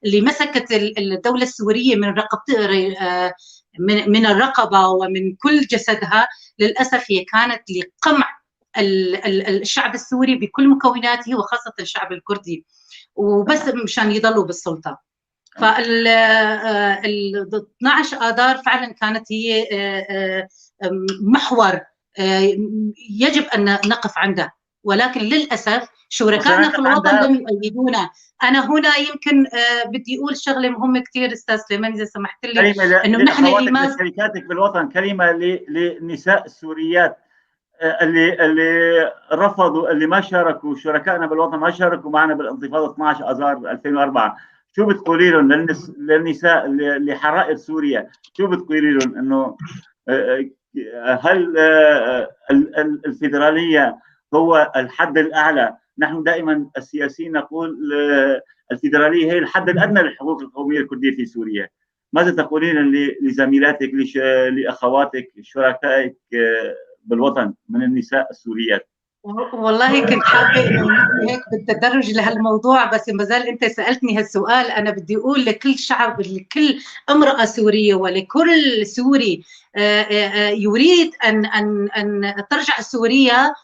اللي مسكت الدولة السورية من من الرقبة ومن كل جسدها، للأسف هي كانت لقمع الشعب السوري بكل مكوناته وخاصة الشعب الكردي، وبس مشان يضلوا بالسلطة. فال 12 آذار فعلا كانت هي محور يجب أن نقف عنده، ولكن للأسف شركائنا في الوطن لم يؤيدونا. أنا هنا يمكن بدي أقول شغلة مهمة كثير أستاذ سليمان إذا سمحت لي، إنه نحن لماذا شركاتك بالوطن، كلمة للنساء السوريات اللي رفضوا، اللي ما شاركوا، شركائنا بالوطن ما شاركوا معنا بالانتفاضة 12 آذار 2004، شو بتقولي لهم للنساء اللي حرائر سوريا؟ شو بتقولي لهم انه هل الفيدرالية هو الحد الاعلى؟ نحن دائما السياسيين نقول الفيدرالية هي الحد الادنى للحقوق القومية الكردية في سوريا. ماذا تقولين لزميلاتك، لاخواتك، شركائك بالوطن من النساء السوريات؟ والله كنت حابة انه هيك بالتدرج لهالموضوع، بس ما زال انت سالتني هالسؤال. انا بدي اقول لكل شعب، لكل امراة سورية ولكل سوري يريد ان ان ان ترجع سوريا،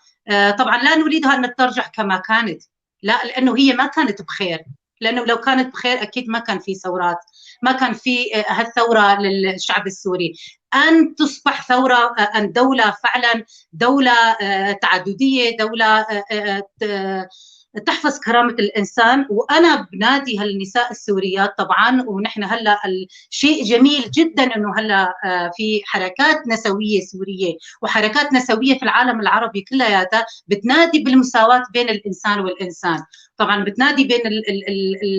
طبعا لا نريدها ان ترجع كما كانت، لا، لانه هي ما كانت بخير، لانه لو كانت بخير اكيد ما كان في ثورات، ما كان في هالثوره للشعب السوري. أن تصبح ثورة، أن دولة فعلا دولة تعددية، دولة تحفظ كرامة الإنسان. وأنا بنادي هالنساء السوريات طبعا، ونحن هلأ شيء جميل جدا أنه هلأ في حركات نسوية سورية وحركات نسوية في العالم العربي كلياتها بتنادي بالمساواة بين الإنسان والإنسان، طبعا بتنادي بين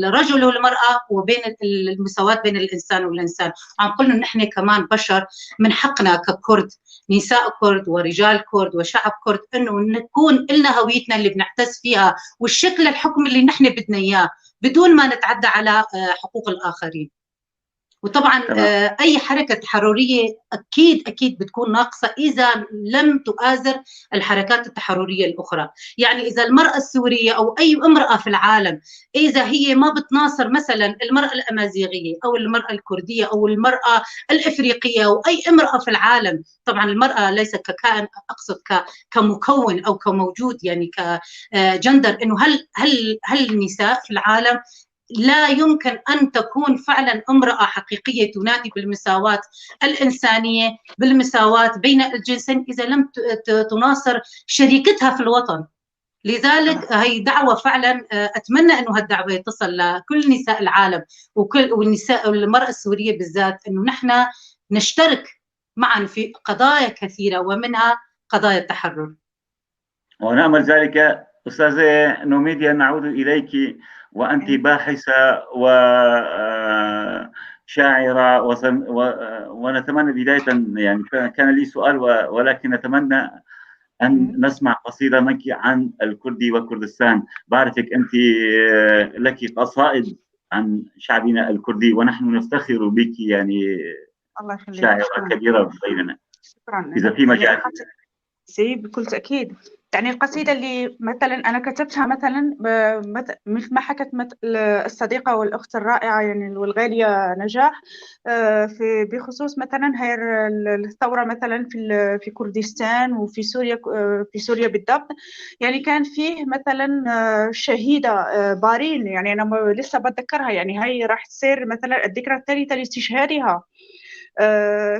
الرجل والمرأة وبين المساواة بين الإنسان والإنسان. عم قلنا نحن كمان بشر، من حقنا ككرد، نساء كرد ورجال كرد وشعب كرد، انه نكون لنا هويتنا اللي بنعتز فيها والشكل الحكم اللي نحن بدنا اياه بدون ما نتعدى على حقوق الاخرين. وطبعا اي حركة تحرريه اكيد اكيد بتكون ناقصه اذا لم تؤازر الحركات التحرريه الاخرى. يعني اذا المراة السورية او اي امراة في العالم اذا هي ما بتناصر مثلا المراة الامازيغية او المراة الكردية او المراة الافريقية او اي امراة في العالم، طبعا المراة ليست ككائن، اقصد كمكون او كموجود، يعني كجندر، انه هل النساء في العالم لا يمكن أن تكون فعلا امرأة حقيقية تنادي بالمساواة الإنسانية، بالمساواة بين الجنسين، إذا لم تناصر شريكتها في الوطن. لذلك هي دعوة فعلا، أتمنى أنه هالدعوة تصل لكل نساء العالم وكل والنساء والمرأة السورية بالذات، أنه نحن نشترك معا في قضايا كثيرة ومنها قضايا التحرر. ونأمل ذلك. أستاذة نوميديا، نعود إليك وأنت باحثة وشاعرة، ونتمنى بداية، يعني كان لي سؤال ولكن نتمنى أن نسمع قصيدة منك عن الكردي وكردستان. بعرفك أنت لك قصائد عن شعبنا الكردي ونحن نفتخر بك، يعني الله يخليك، شاعرة كبيرة بيننا. شكرا. إذا في مجال. بكل تأكيد. يعني القصيدة اللي مثلا أنا كتبتها مثلا مثل ما حكت الصديقة والأخت الرائعة يعني والغالية نجاح، في بخصوص مثلا هي الثورة مثلا في كردستان وفي سوريا، في سوريا بالضبط. يعني كان فيه مثلا شهيدة بارين، يعني أنا لسه بتذكرها، يعني هي راح تصير مثلا الذكرى الثالثة لاستشهادها.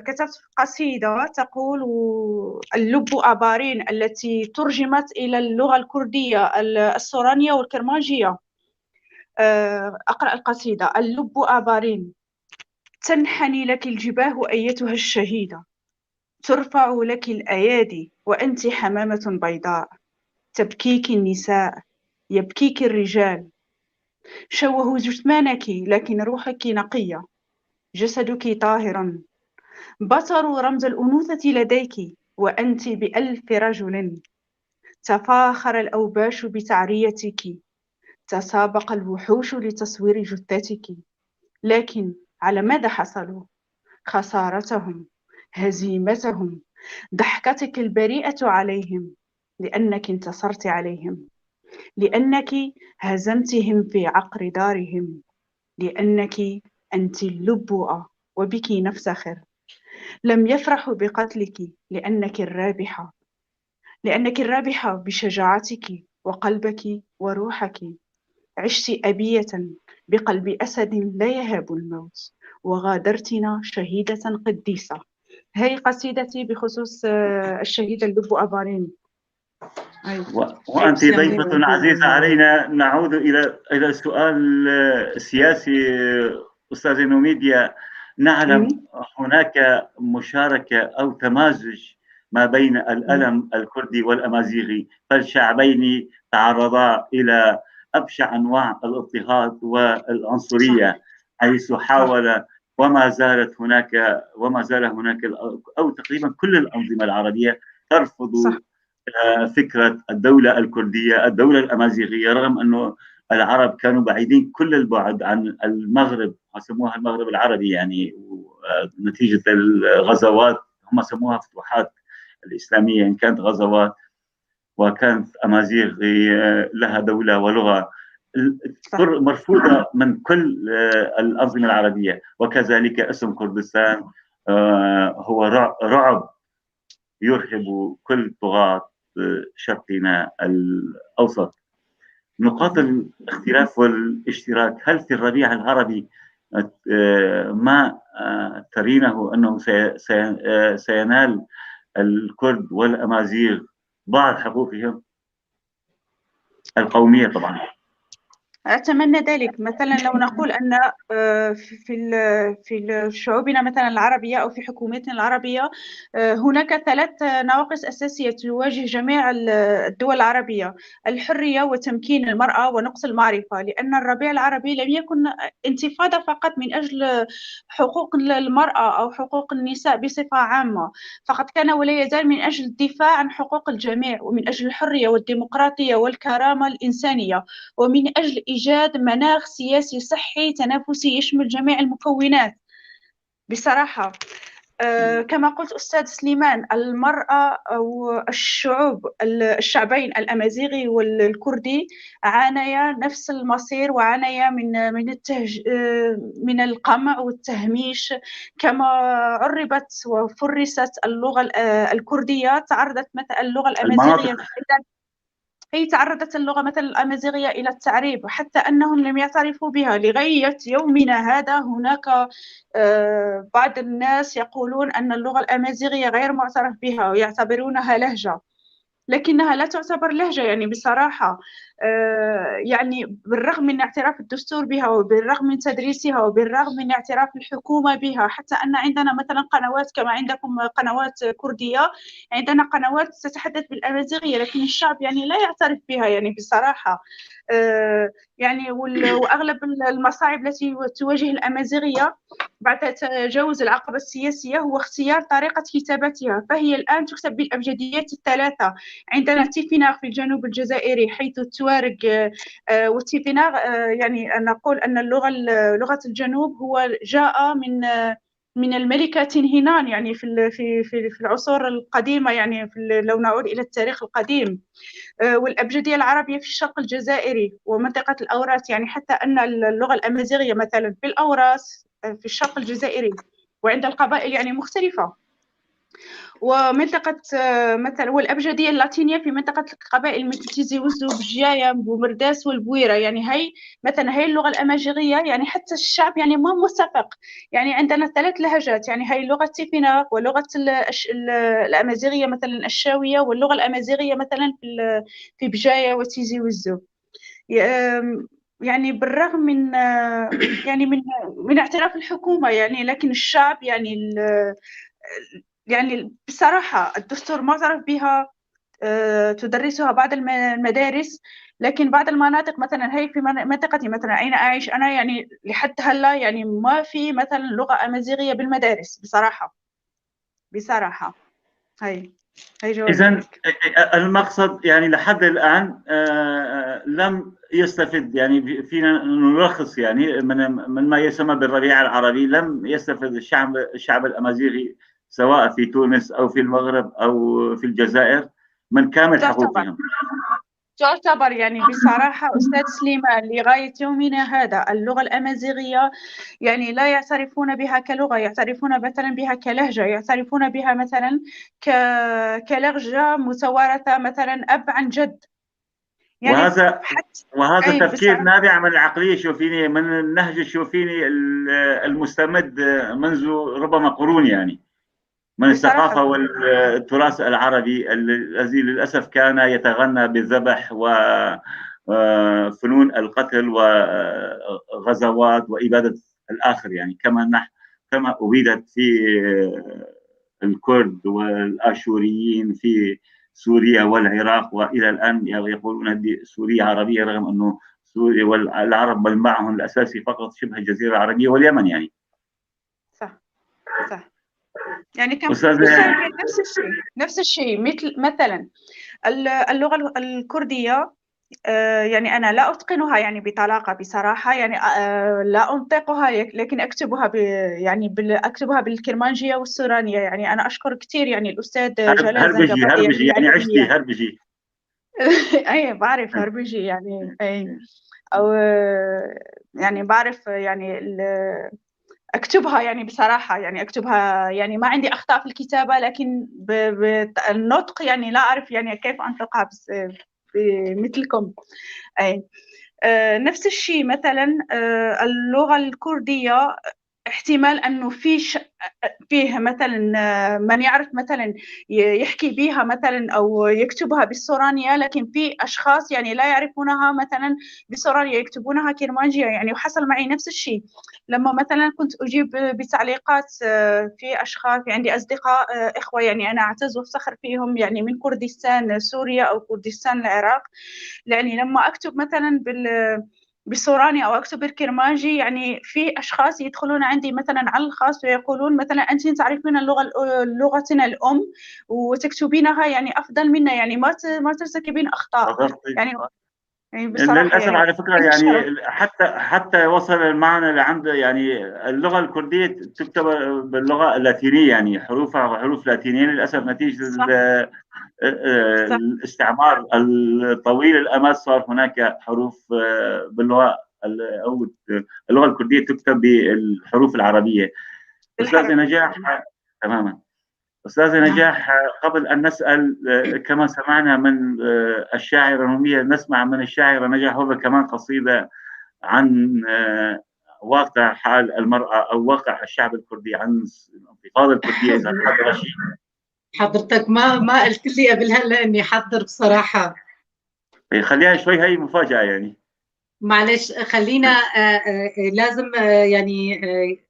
كتبت قصيدة تقول اللب أبارين، التي ترجمت إلى اللغة الكردية السورانية والكرمانجية. أقرأ القصيدة. اللب أبارين، تنحني لك الجباه أيتها الشهيدة، ترفع لك الأيادي وأنت حمامة بيضاء، تبكيك النساء، يبكيك الرجال. شوهوا جثمانك لكن روحك نقية، جسدك طاهر. بتروا رمز الأنوثة لديك وأنت بألف رجل. تفاخر الأوباش بتعريتك، تسابق الوحوش لتصوير جثتك، لكن على ماذا حصلوا؟ خسارتهم، هزيمتهم، ضحكتك البريئة عليهم، لأنك انتصرت عليهم، لأنك هزمتهم في عقر دارهم، لأنك أنت اللبؤة وبك نفتخر. لم يفرحوا بقتلك لأنك الرابحة، لأنك الرابحة بشجاعتك وقلبك وروحك. عشت أبية بقلب أسد لا يهاب الموت، وغادرتنا شهيدة قديسة. هي قصيدتي بخصوص الشهيدة اللبؤة بارين. وأنت ضيفة عزيزة علينا. نعود إلى السؤال السياسي أستاذة نوميديا. نعلم هناك مشاركة أو تمازج ما بين الألم الكردي والأمازيغي، فالشعبين تعرضا إلى أبشع أنواع الاضطهاد والعنصرية، حيث حاول وما زالت هناك وما زال هناك أو تقريبا كل الأنظمة العربية ترفض فكرة الدولة الكردية، الدولة الأمازيغية، رغم أنه العرب كانوا بعيدين كل البعد عن المغرب، سموها المغرب العربي يعني، نتيجة الغزوات، هم سموها فتوحات الإسلامية إن كانت غزوات، وكانت أمازيغ لها دولة ولغة مرفوضة من كل الأنظمة العربية. وكذلك اسم كردستان هو رعب يرهب كل طغاة شرقنا الأوسط. نقاط الاختلاف والاشتراك، هل في الربيع العربي ما ترينه أنه سينال الكرد والأمازيغ بعض حقوقهم القومية؟ طبعا أتمنى ذلك. مثلا لو نقول أن في شعوبنا مثلا العربية أو في حكومتنا العربية هناك 3 نواقص أساسية تواجه جميع الدول العربية: الحرية وتمكين المرأة ونقص المعرفة. لأن الربيع العربي لم يكن انتفاضة فقط من أجل حقوق المرأة أو حقوق النساء بصفة عامة، فقد كان ولا يزال من أجل الدفاع عن حقوق الجميع، ومن أجل الحرية والديمقراطية والكرامة الإنسانية، ومن أجل إيجاد مناخ سياسي صحي تنافسي يشمل جميع المكونات. بصراحة كما قلت أستاذ سليمان، المرأة أو الشعوب، الشعبين الأمازيغي والكردي عانيا نفس المصير، وعانيا من القمع والتهميش. كما عربت وفرست اللغة الكردية، تعرضت مثلا اللغة الأمازيغية، هي تعرضت اللغة مثلا الأمازيغية إلى التعريب، حتى أنهم لم يعترفوا بها لغاية يومنا هذا. هناك بعض الناس يقولون أن اللغة الأمازيغية غير معترف بها ويعتبرونها لهجة، لكنها لا تعتبر لهجة. يعني بصراحة يعني بالرغم من اعتراف الدستور بها، وبالرغم من تدريسها، وبالرغم من اعتراف الحكومة بها، حتى أن عندنا مثلا قنوات كما عندكم قنوات كردية، عندنا قنوات تتحدث بالأمازيغية، لكن الشعب يعني لا يعترف بها. يعني بصراحة يعني وأغلب المصاعب التي تواجه الأمازيغية بعد تجاوز العقبة السياسية هو اختيار طريقة كتابتها، فهي الآن تكتب بالأبجديات الثلاثة. عندنا تيفيناغ في الجنوب الجزائري حيث التوارق، والتيفيناغ يعني نقول أن اللغة لغة الجنوب هو جاء من الملكة تنهنان، يعني في في في العصور القديمة، يعني في لو نعود إلى التاريخ القديم. والأبجدية العربية في الشرق الجزائري ومنطقة الأوراس، يعني حتى أن اللغة الأمازيغية مثلا في الأوراس في الشرق الجزائري وعند القبائل يعني مختلفة. ومنطقة مثلا والأبجدية اللاتينية في منطقة القبائل مثل تيزي وزو بجاية بومرداس والبويرة. يعني هي مثلا هي اللغة الأمازيغية، يعني حتى الشعب يعني ما متفق، يعني عندنا 3 لهجات، يعني هي لغة تيفيناغ ولغة الأمازيغية مثلا الشاوية، واللغة الأمازيغية مثلا في بجاية وتيزي وزو. يعني بالرغم من يعني من اعتراف الحكومة يعني، لكن الشعب يعني يعني بصراحة الدستور معترف بها، تدرسها بعض المدارس، لكن بعض المناطق مثلا هي في منطقتي مثلا أين أعيش أنا يعني لحد هلا يعني ما في مثلا لغة أمازيغية بالمدارس بصراحة. بصراحة هي إذا المقصد يعني لحد الآن لم يستفد، يعني فينا نلخص يعني من ما يسمى بالربيع العربي، لم يستفد الشعب الأمازيغي سواء في تونس أو في المغرب أو في الجزائر من كامل حقوقهم. تعتبر يعني بصراحة أستاذ سليمان لغاية يومنا هذا اللغة الأمازيغية يعني لا يعترفون بها كلغة، يعترفون مثلا بها كلهجة، يعترفون بها مثلا كلهجة متوارثة مثلا أب عن جد. يعني وهذا تفكير نابع من العقلية الشوفينية، من النهج الشوفيني المستمد منذ ربما قرون، يعني من الثقافة والتراث العربي الذي للأسف كان يتغنى بالذبح وفنون القتل وغزوات وإبادة الآخر، يعني كما أبيدت في الكرد والآشوريين في سوريا والعراق، وإلى الآن يقولون سوريا عربية رغم أنه سوريا والعرب منبعهم الأساسي فقط شبه الجزيرة العربية واليمن. يعني صح صح، يعني كان نفس الشيء مثل مثلا اللغة الكردية، يعني أنا لا أتقنها يعني بطلاقة بصراحة، يعني لا أنطقها، لكن أكتبها يعني أكتبها بالكرمانجية والسورانية. يعني أنا أشكر كثير يعني الأستاذ جلال هربجي هربجي، يعني عشتي هربجي. أي بعرف هربجي يعني، أي أو يعني بعرف يعني أكتبها يعني بصراحة، يعني أكتبها يعني ما عندي أخطاء في الكتابة، لكن بالنطق يعني لا أعرف يعني كيف أنطقها بس مثلكم. أي نفس الشيء مثلا اللغة الكردية احتمال أنه فيه مثلا من يعرف مثلا يحكي بها مثلا أو يكتبها بالسورانية، لكن في أشخاص يعني لا يعرفونها مثلا بالسورانية، يكتبونها كرمانجية. يعني وحصل معي نفس الشيء لما مثلا كنت أجيب بتعليقات في أشخاص، في عندي أصدقاء إخوة يعني أنا أعتز وأفتخر فيهم يعني من كردستان سوريا أو كردستان العراق، يعني لما أكتب مثلا بالسوراني أو أكتب بالكرمانجي يعني في أشخاص يدخلون عندي مثلا على الخاص ويقولون مثلا أنت تعرفين اللغة لغتنا الأم وتكتبينها يعني أفضل منا، يعني ما ترتكبين أخطاء. يعني بصراحة للأسف يعني على فكرة يعني حتى وصل المعنى لعند يعني اللغة الكردية تكتب باللغة اللاتينية، يعني حروفها حروف لاتينية للأسف نتيجة الاستعمار الطويل الأمد صار هناك حروف باللغة أو اللغة الكردية تكتب بالحروف العربية. أستاذة نجاح، تماما أستاذة نجاح، قبل أن نسأل كما سمعنا من الشاعرة نوميديا، نسمع من الشاعرة نجاح هو كمان قصيدة عن واقع حال المرأة أو واقع الشعب الكردي، عن الانتفاضة الكردية إذا حضر شيء. حضرتك ما قلت لي قبل هلا إني حضر بصراحة. خليها شوي، هي مفاجأة يعني. معلش خلينا لازم يعني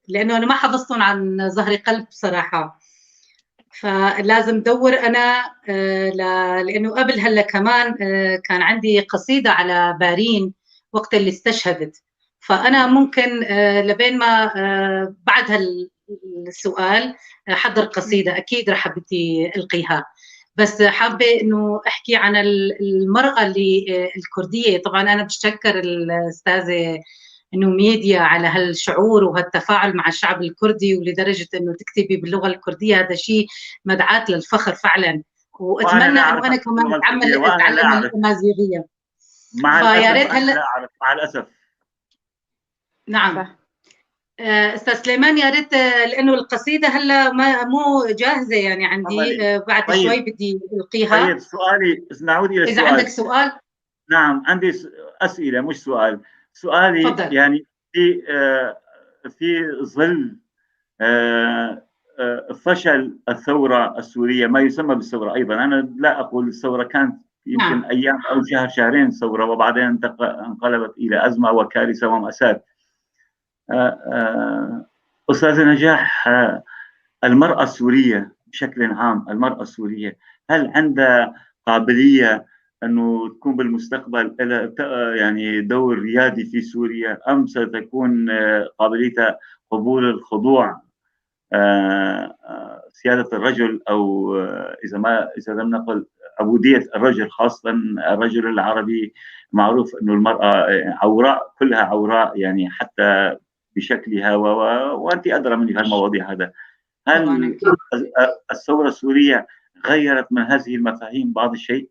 لأنه أنا ما حفظتهم عن ظهر قلب بصراحة، فلازم دور أنا لأنه قبل هلا كمان كان عندي قصيدة على بارين وقت اللي استشهدت، فأنا ممكن لبين ما بعد هالسؤال حضر قصيدة أكيد رح بدي ألقيها، بس حابة إنه أحكي عن المرأة اللي الكردية. طبعا أنا بشكر الأستاذة نوميديا على هالشعور وهالتفاعل مع الشعب الكردي، ولدرجة إنه تكتبي باللغة الكردية، هذا شيء مدعاة للفخر فعلا، وأتمنى إنه أنا كمان أتعلم الأمازيغية. مع الأسف هلا مع الأسف. نعم أستاذ سليمان، يا ريت لأنه القصيدة هلا ما مو جاهزة يعني عندي، بعد طيب. شوي بدي ألقيها. طيب سؤالي، نعود إلى السؤال. إذا عندك سؤال. نعم عندي أسئلة مش سؤال. سؤالي فضل. يعني في ظل فشل الثورة السورية، ما يسمى بالثورة أيضا، أنا لا أقول الثورة، كانت يمكن نعم. أيام أو شهر شهرين ثورة وبعدين انقلبت إلى أزمة وكارثة ومأساة. أستاذة نجاح، المرأة السورية بشكل عام، المرأة السورية هل عندها قابلية أنه تكون بالمستقبل لها يعني دور ريادي في سوريا، أم ستكون قابليتها قبول الخضوع سيادة الرجل، أو إذا لم نقل عبودية الرجل، خاصة الرجل العربي معروف أنه المرأة عوراء، كلها عوراء يعني حتى بشكلها، وأنت أدرى مني في هالمواضيع هذا. هل الثورة السورية غيرت من هذه المفاهيم بعض الشيء؟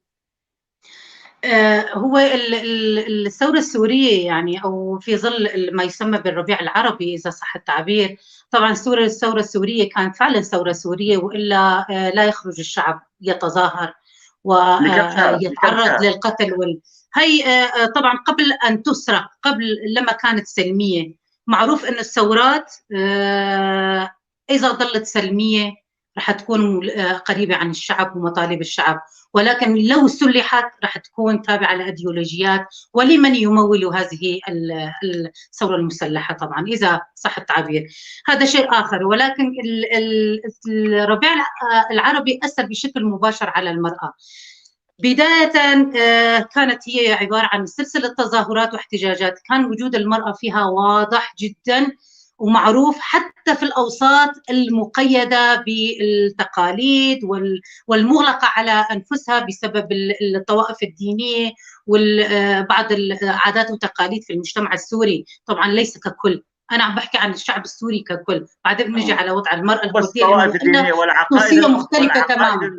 هو الثورة السورية يعني أو في ظل ما يسمى بالربيع العربي إذا صح التعبير، طبعا الثورة السورية كانت فعلا ثورة سورية، وإلا لا يخرج الشعب يتظاهر ويتعرض للقتل هي طبعا قبل أن تسرق، قبل لما كانت سلمية. معروف أن الثورات إذا ظلت سلمية رح تكون قريبة عن الشعب ومطالب الشعب، ولكن لو سلحت رح تكون تابعة لأيديولوجيات ولمن يمول هذه الثورة المسلحة طبعا إذا صح التعبير، هذا شيء آخر. ولكن الربيع العربي أثر بشكل مباشر على المرأة. بداية كانت هي عبارة عن سلسلة تظاهرات واحتجاجات، كان وجود المرأة فيها واضح جدا ومعروف حتى في الأوساط المقيدة بالتقاليد والمغلقة على أنفسها بسبب الطوائف الدينية وبعض العادات والتقاليد في المجتمع السوري. طبعا ليس ككل، أنا عم بحكي عن الشعب السوري ككل، بعدين بنجي على وضع المرأة الكردية. الطوائف الدينية والعقائد مختلفة تماما،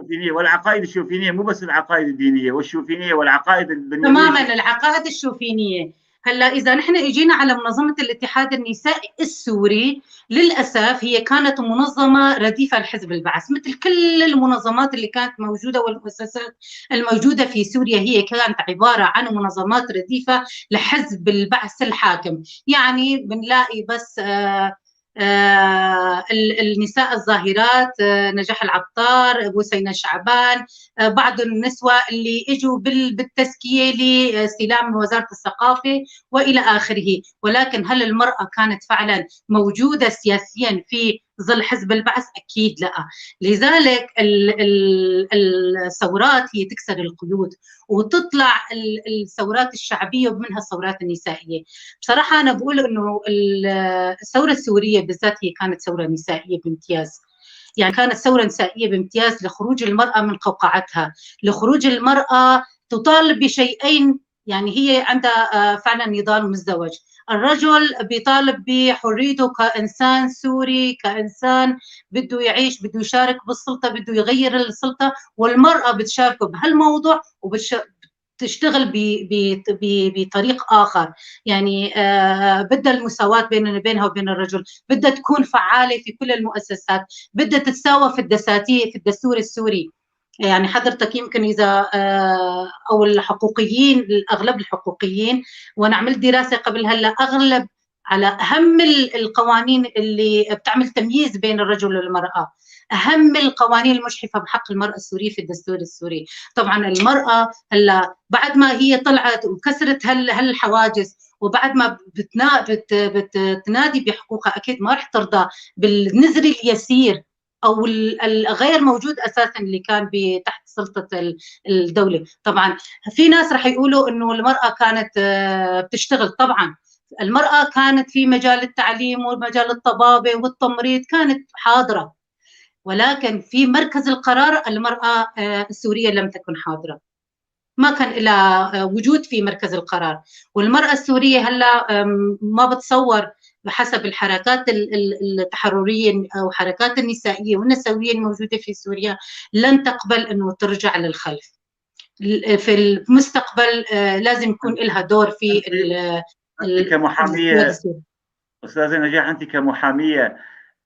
الدينية والعقائد الشوفينية، مو بس العقائد الدينية والشوفينية والعقائد الدنيوية تماما، العقائد الشوفينية. هلا اذا نحن اجينا على منظمة الاتحاد النسائي السوري، للاسف هي كانت منظمة رديفه لحزب البعث، مثل كل المنظمات اللي كانت موجودة والمؤسسات الموجودة في سوريا، هي كانت عبارة عن منظمات رديفه لحزب البعث الحاكم. يعني بنلاقي بس النساء الظاهرات، نجاح العطار، بوسينة شعبان، بعض النسوة اللي اجوا بالتزكية لاستلام وزارة الثقافة وإلى آخره. ولكن هل المرأة كانت فعلا موجودة سياسيا في ظل حزب البعث؟ أكيد لا. لذلك الثورات هي تكسر القيود وتطلع الثورات الشعبية ومنها الثورات النسائية. بصراحة أنا بقول إنه الثورة السورية بالذات هي كانت ثورة نسائية بامتياز، يعني كانت ثورة نسائية بامتياز لخروج المرأة من قوقعتها، لخروج المرأة تطالب بشيئين، يعني هي عندها فعلا نضال مزدوج. الرجل بيطالب بحريته كإنسان سوري، كإنسان بده يعيش، بده يشارك بالسلطة، بده يغير السلطة، والمرأة بتشاركه بهالموضوع وبتشتغل بطريق آخر. يعني بدها المساواة بينها وبين الرجل، بدها تكون فعالة في كل المؤسسات، بدها تتساوى في الدساتير، في الدستور السوري. يعني حضرتك يمكن إذا أو الحقوقيين، الأغلب الحقوقيين، وأنا عملت دراسة قبل هلا، أغلب على أهم القوانين اللي بتعمل تمييز بين الرجل والمرأة، أهم القوانين المجحفة بحق المرأة السورية في الدستور السوري. طبعا المرأة هلا بعد ما هي طلعت وكسرت هالحواجز وبعد ما بتنادي بحقوقها، أكيد ما رح ترضى بالنزر اليسير او الغير موجود اساسا اللي كان تحت سلطة الدولة. طبعا في ناس رح يقولوا انه المراة كانت بتشتغل، طبعا المراة كانت في مجال التعليم ومجال الطبابه والتمريض كانت حاضره، ولكن في مركز القرار المراة السورية لم تكن حاضره، ما كان لها وجود في مركز القرار. والمراة السورية هلا ما بتصور بحسب الحركات التحررية أو حركات النسائية والنسوية الموجودة في سوريا لن تقبل أنه ترجع للخلف. في المستقبل لازم يكون لها دور في كمحامية. أستاذة نجاح، أنت كمحامية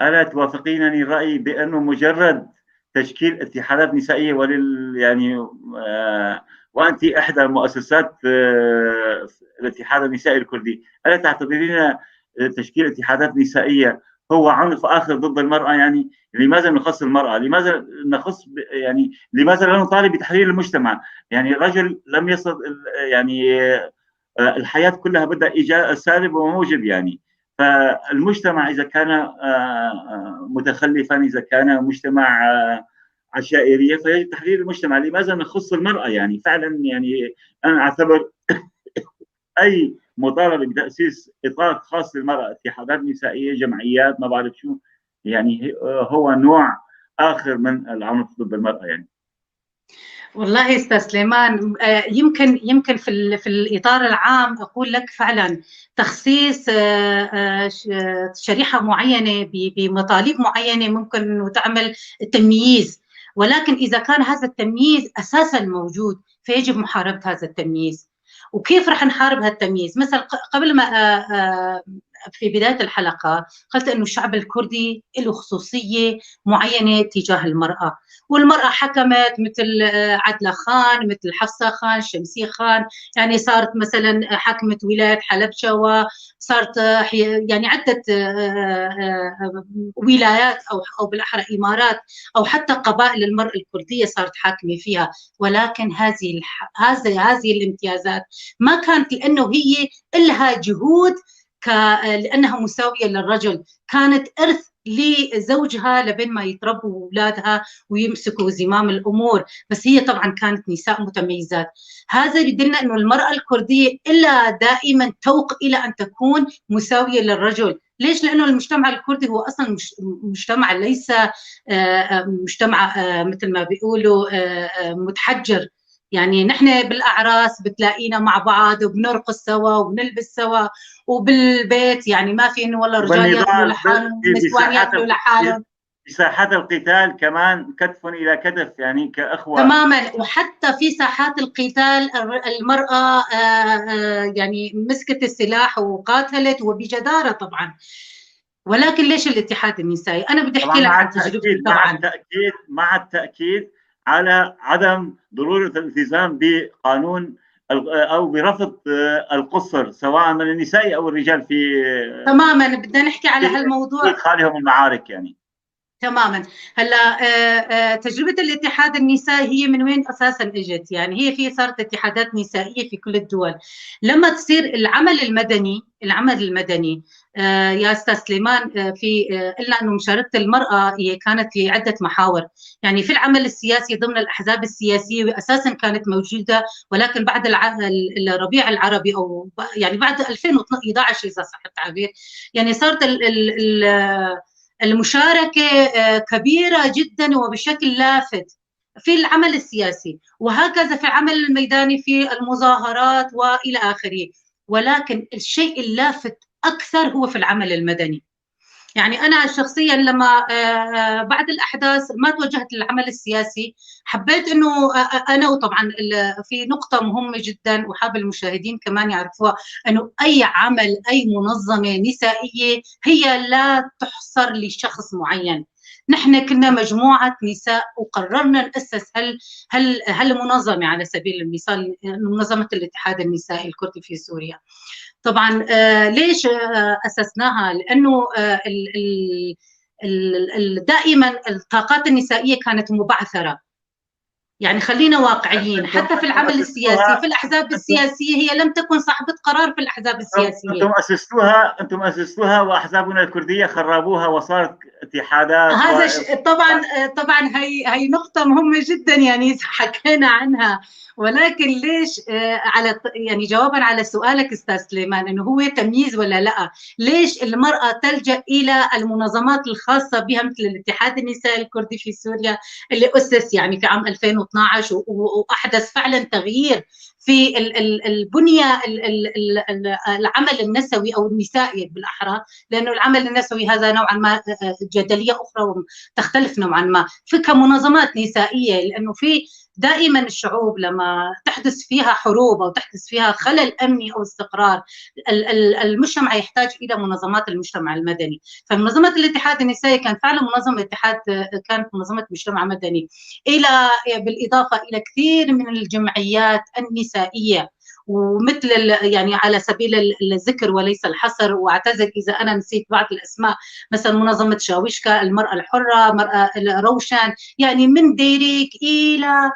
ألا توافقينني الرأي بأنه مجرد تشكيل اتحادات نسائية يعني وأنت إحدى مؤسسات الاتحاد النسائي الكردي، ألا تعتبرين تشكيل اتحادات نسائية هو عنف آخر ضد المرأة؟ يعني لماذا نخص المرأة؟ لماذا نخص يعني لماذا لا نطالب بتحرير المجتمع؟ يعني الرجل لم يصل، يعني الحياة كلها بدها إيجاب سالب وموجب. يعني فالمجتمع إذا كان متخلفا، إذا كان مجتمع عشائرية، فيجب تحرير المجتمع. لماذا نخص المرأة؟ يعني فعلا يعني أنا أعتبر أي مطالبة بتأسيس إطار خاص للمرأة، اتحادات نسائية، جمعيات، ما بعرف شو، يعني هو نوع آخر من العنف ضد المرأة. يعني والله استاذ سليمان، يمكن في الاطار العام اقول لك فعلا تخصيص شريحة معينة بمطالب معينة ممكن انه تعمل تمييز، ولكن اذا كان هذا التمييز اساسا موجود فيجب محاربة هذا التمييز. وكيف رح نحارب هالتمييز؟ مثلا قبل ما في بداية الحلقة قلت أنه الشعب الكردي له خصوصية معينة تجاه المرأة، والمرأة حكمت مثل عدلة خان، مثل حفصة خان، شمسية خان، يعني صارت مثلا حكمت ولاية حلبشة، وصارت يعني عدة ولايات أو بالأحرى إمارات أو حتى قبائل المرأة الكردية صارت حاكمة فيها. ولكن هذه الامتيازات ما كانت لأنه هي لها جهود لأنها مساوية للرجل، كانت إرث لزوجها لبين ما يتربوا أولادها ويمسكوا زمام الأمور، بس هي طبعا كانت نساء متميزات. هذا يدلنا أنه المرأة الكردية إلا دائما توق إلى أن تكون مساوية للرجل. ليش؟ لأنه المجتمع الكردي هو أصلا مجتمع ليس مجتمع مثل ما بيقولوا متحجر، يعني نحن بالأعراس بتلاقينا مع بعض وبنرقص سوا وبنلبس سوا، وبالبيت يعني ما في إنه والله رجال ياكلوا لحالهم ونسوان ياكلوا لحالهم. في ساحات القتال كمان كتف إلى كتف، يعني كأخوة تماما. وحتى في ساحات القتال المرأة يعني مسكت السلاح وقاتلت وبجدارة طبعا. ولكن ليش الاتحاد النسائي؟ أنا بدي أحكي لك عن تجربتي. طبعا مع التأكيد على عدم ضرورة الالتزام بقانون أو برفض القصر سواء من النساء أو الرجال في تماما. بدنا نحكي على هالموضوع إدخالهم المعارك يعني تماما. هلا تجربة الاتحاد النسائي هي من وين أساسا اجت؟ يعني هي في صارت اتحادات نسائية في كل الدول. لما تصير العمل المدني يا أستاذ سليمان، في قلنا أنه مشاركة المرأة هي كانت في عدة محاور، يعني في العمل السياسي ضمن الأحزاب السياسية وأساسا كانت موجودة، ولكن بعد الربيع العربي أو يعني بعد 2011 إذا صح التعبير، يعني صارت المشاركة كبيرة جدا وبشكل لافت في العمل السياسي، وهكذا في العمل الميداني في المظاهرات وإلى آخره. ولكن الشيء اللافت أكثر هو في العمل المدني. يعني أنا شخصيا لما بعد الأحداث ما توجهت للعمل السياسي، حبيت أنه أنا، وطبعا في نقطة مهمة جدا وحاب المشاهدين كمان يعرفوها، أنه أي عمل أي منظمة نسائية هي لا تحصر لشخص معين. نحن كنا مجموعة نساء وقررنا نأسس هالمنظمة، على سبيل المثال منظمة الاتحاد النسائي الكردي في سوريا. طبعا ليش أسسناها؟ لأنه دائما الطاقات النسائية كانت مبعثرة، يعني خلينا واقعيين، حتى في العمل السياسي في الأحزاب السياسية هي لم تكن صاحبة قرار في الأحزاب السياسية. أنتم أسستوها وأحزابنا الكردية خربوها وصارت اتحادات. هذا طبعا هي نقطة مهمة جدا يعني حكينا عنها. ولكن ليش على يعني جوابا على سؤالك استاذ سليمان انه هو تمييز ولا لا، ليش المرأة تلجأ الى المنظمات الخاصة بها مثل الاتحاد النسائي الكردي في سوريا اللي أسس يعني في عام 2012 واحدث فعلا تغيير في البنية العمل النسوي او النسائي بالاحرى، لانه العمل النسوي هذا نوعا ما جدلية اخرى وتختلف نوعا ما في كمنظمات نسائية، لانه في دائما الشعوب لما تحدث فيها حروب او تحدث فيها خلل امني او استقرار المجتمع يحتاج الى منظمات المجتمع المدني. فمنظمه الاتحاد النسائي كان فعلا منظمة اتحاد، كانت منظمة مجتمع مدني، الى بالاضافة الى كثير من الجمعيات النسائية، ومثل يعني على سبيل الذكر وليس الحصر، واعتذر اذا انا نسيت بعض الاسماء، مثلا منظمة شاوشكا، المراة الحرة، مرأة روشان، يعني من ديريك الى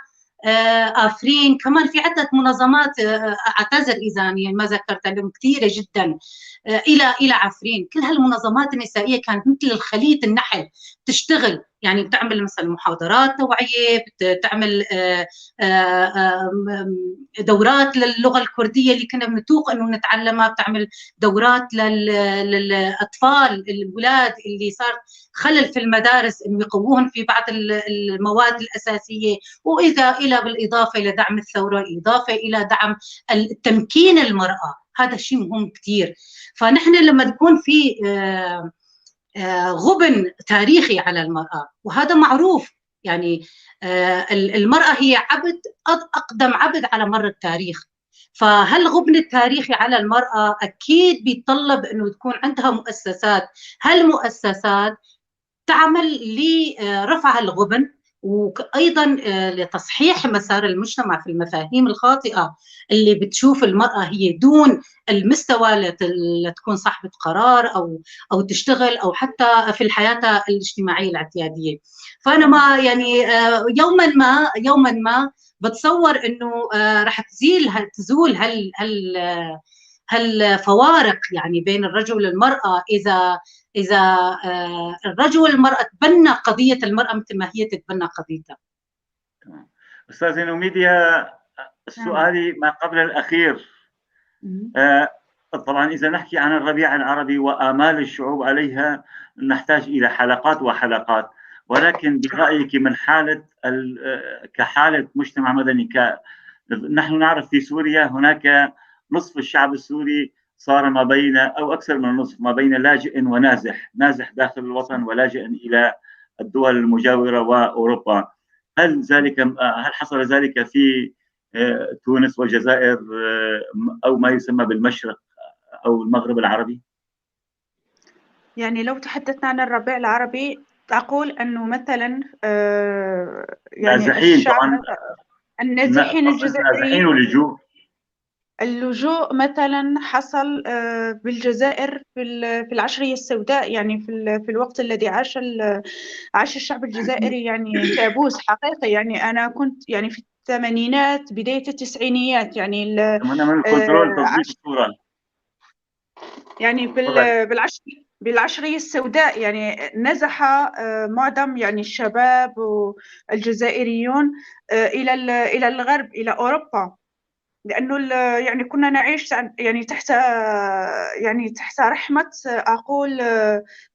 آفرين، كمان في عدة منظمات، أعتذر إذا يعني ما ذكرت لهم، كثيرة جدا، إلى عفرين. كل هالمنظمات النسائية كانت مثل الخلية النحل تشتغل، يعني بتعمل مثلا محاضرات توعية، بتعمل دورات للغة الكردية اللي كنا بنتوق إنه نتعلمها، بتعمل دورات للأطفال الأولاد اللي صار خلل في المدارس إنه يقووهم في بعض المواد الأساسية، وإذا إلى بالإضافة إلى دعم الثورة، الإضافة إلى دعم تمكين المرأة، هذا الشيء مهم كثير. فنحن لما تكون في غبن تاريخي على المرأة، وهذا معروف، يعني المرأة هي عبد، أقدم عبد على مر التاريخ، فهالغبن التاريخي على المرأة أكيد بيتطلب أنه تكون عندها مؤسسات، هالمؤسسات تعمل لرفع الغبن وأيضا لتصحيح مسار المجتمع في المفاهيم الخاطئة اللي بتشوف المرأة هي دون المستوى لتكون صاحبة قرار أو تشتغل أو حتى في الحياة الاجتماعية الاعتيادية. فأنا ما يعني يوما ما بتصور إنه رح تزول هالفوارق يعني بين الرجل والمرأة، إذا الرجل والمرأة تبنى قضية المرأة مثل ما هي تتبنى قضيتها. تمام. أستاذة نوميديا، سؤالي ما قبل الأخير. طبعا إذا نحكي عن الربيع العربي وآمال الشعوب عليها نحتاج إلى حلقات وحلقات، ولكن برأيك من حالة كحالة مجتمع مدني، نحن نعرف في سوريا هناك نصف الشعب السوري صار ما بين أو أكثر من النصف ما بين لاجئ ونازح، نازح داخل الوطن ولاجئ إلى الدول المجاورة وأوروبا. هل حصل ذلك في تونس والجزائر أو ما يسمى بالمشرق أو المغرب العربي؟ يعني لو تحدثنا عن الربيع العربي أقول أنه مثلا يعني نازحين طبعا، النازحين الجزائريين، النازحين واللجوء. اللجوء مثلا حصل بالجزائر في العشرية السوداء، يعني في الوقت الذي عاش الشعب الجزائري يعني كابوس حقيقي. يعني أنا كنت يعني في الثمانينات بداية التسعينيات، يعني أتمنى من الكنترول تضبيط الصورة. يعني بالعشرية السوداء يعني نزح معظم يعني الشباب الجزائريون إلى الغرب، إلى أوروبا، لأنه يعني كنا نعيش يعني تحت يعني تحت رحمة أقول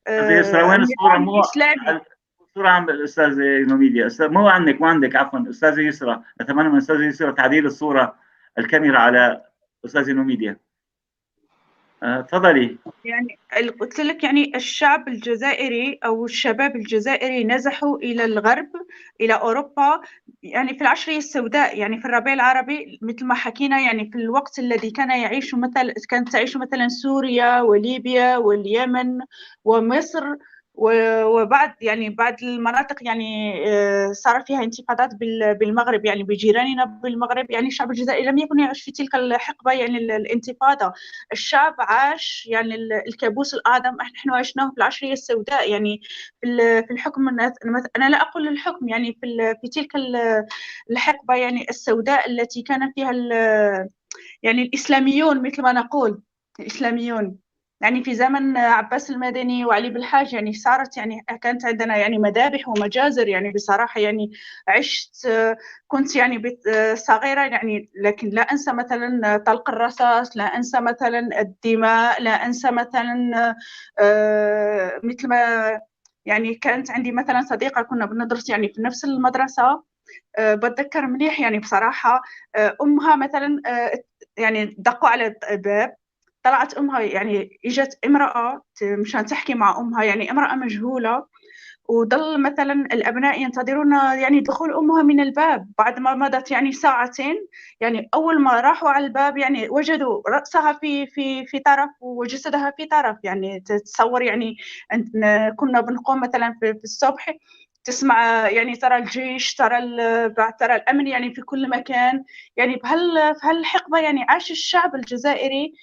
يسرا، وين الصورة؟ مو الصورة عم الأستاذة نوميديا، مو عندك، مو عندك، عفوا أستاذة يسرا، أتمنى من أستاذة يسرا تعديل الصورة، الكاميرا على أستاذة نوميديا. تفضلي. يعني قلت لك يعني الشعب الجزائري أو الشباب الجزائري نزحوا إلى الغرب، إلى أوروبا، يعني في العشرية السوداء، يعني في الربيع العربي مثل ما حكينا، يعني في الوقت الذي كان يعيش مثلا، كانت تعيش مثلا سوريا وليبيا واليمن ومصر وبعد يعني بعض المناطق يعني صار فيها انتفاضات بالمغرب، يعني بجيراننا بالمغرب. يعني الشعب الجزائري لم يكن يعيش في تلك الحقبة يعني الانتفاضة، الشعب عاش يعني الكابوس الأعظم نحن عشناه في العشرية السوداء، يعني في الحكم، أنا لا أقول الحكم، يعني في تلك الحقبة يعني السوداء التي كان فيها يعني الإسلاميون، مثل ما نقول الإسلاميون، يعني في زمن عباس المدني وعلي بالحاج، يعني صارت يعني كانت عندنا يعني مذابح ومجازر، يعني بصراحة يعني عشت كنت يعني صغيرة يعني، لكن لا أنسى مثلا طلق الرصاص، لا أنسى مثلا الدماء، لا أنسى مثلا مثل ما يعني كانت عندي مثلا صديقة كنا بندرس يعني في نفس المدرسة، بتذكر مليح يعني بصراحة، أمها مثلا يعني دقوا على الباب، طلعت أمها يعني إجت امرأة مشان تحكي مع أمها، يعني امرأة مجهولة، وظل مثلا الأبناء ينتظرون يعني دخول أمها من الباب بعد ما مضت يعني ساعتين، يعني أول ما راحوا على الباب يعني وجدوا رأسها في في في طرف وجسدها في طرف. يعني تتصور يعني كنا بنقوم مثلا في الصبح تسمع يعني ترى الجيش، ترى ترى الأمن يعني في كل مكان. يعني في هالحقبة يعني عاش الشعب الجزائري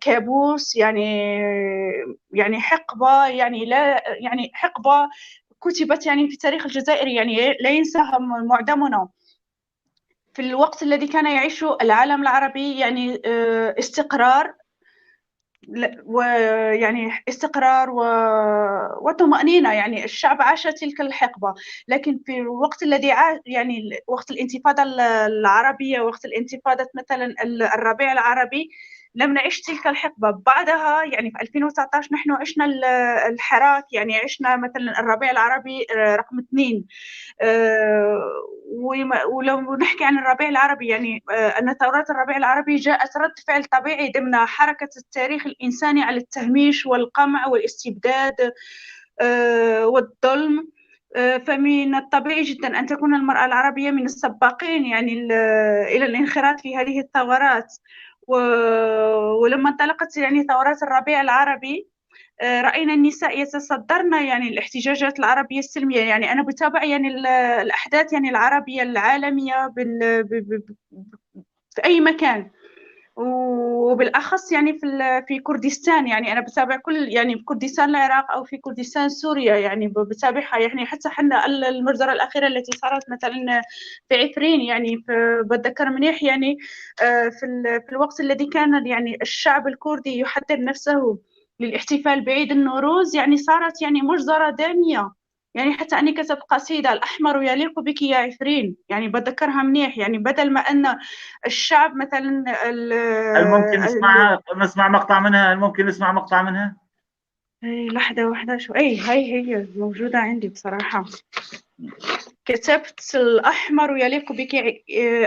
كابوس، يعني حقبة يعني لا يعني حقبة كتبت يعني في التاريخ الجزائري يعني لا ينساها معظمنا. في الوقت الذي كان يعيش العالم العربي يعني استقرار، ويعني استقرار وطمأنينة، يعني الشعب عاش تلك الحقبة. لكن في الوقت الذي يعني وقت الانتفاضة العربية، وقت الانتفاضة مثلا الربيع العربي، لم نعيش تلك الحقبة. بعدها يعني في 2019 نحن عشنا الحراك، يعني عشنا مثلا الربيع العربي رقم 2. ولو نحكي عن الربيع العربي، يعني أن ثورات الربيع العربي جاءت رد فعل طبيعي ضمن حركة التاريخ الإنساني على التهميش والقمع والاستبداد والظلم. فمن الطبيعي جدا أن تكون المرأة العربية من السباقين يعني إلى الانخراط في هذه الثورات. ولما انطلقت يعني ثورات الربيع العربي، رأينا النساء يتصدرن يعني الاحتجاجات العربية السلمية. يعني أنا بتابع يعني الأحداث يعني العربية العالمية في أي مكان، وبالأخص يعني في كردستان. يعني أنا بتابع كل يعني في كردستان العراق أو في كردستان سوريا، يعني بتابعها. يعني حتى حنا المجزرة الأخيرة التي صارت مثلا في عفرين، يعني بتذكر منيح يعني في الوقت الذي كان يعني الشعب الكردي يحضر نفسه للاحتفال بعيد النوروز، يعني صارت يعني مجزرة دامية. يعني حتى أني كتبت قصيدة الأحمر يليق بك يا عفرين، يعني بتذكرها منيح. يعني بدل ما أن الشعب مثلا هل ممكن نسمع مقطع منها؟ هل ممكن نسمع مقطع منها؟ إيه، لحظة واحدة، شو أي هاي هي موجودة عندي بصراحة. كتبت الأحمر يليق بك،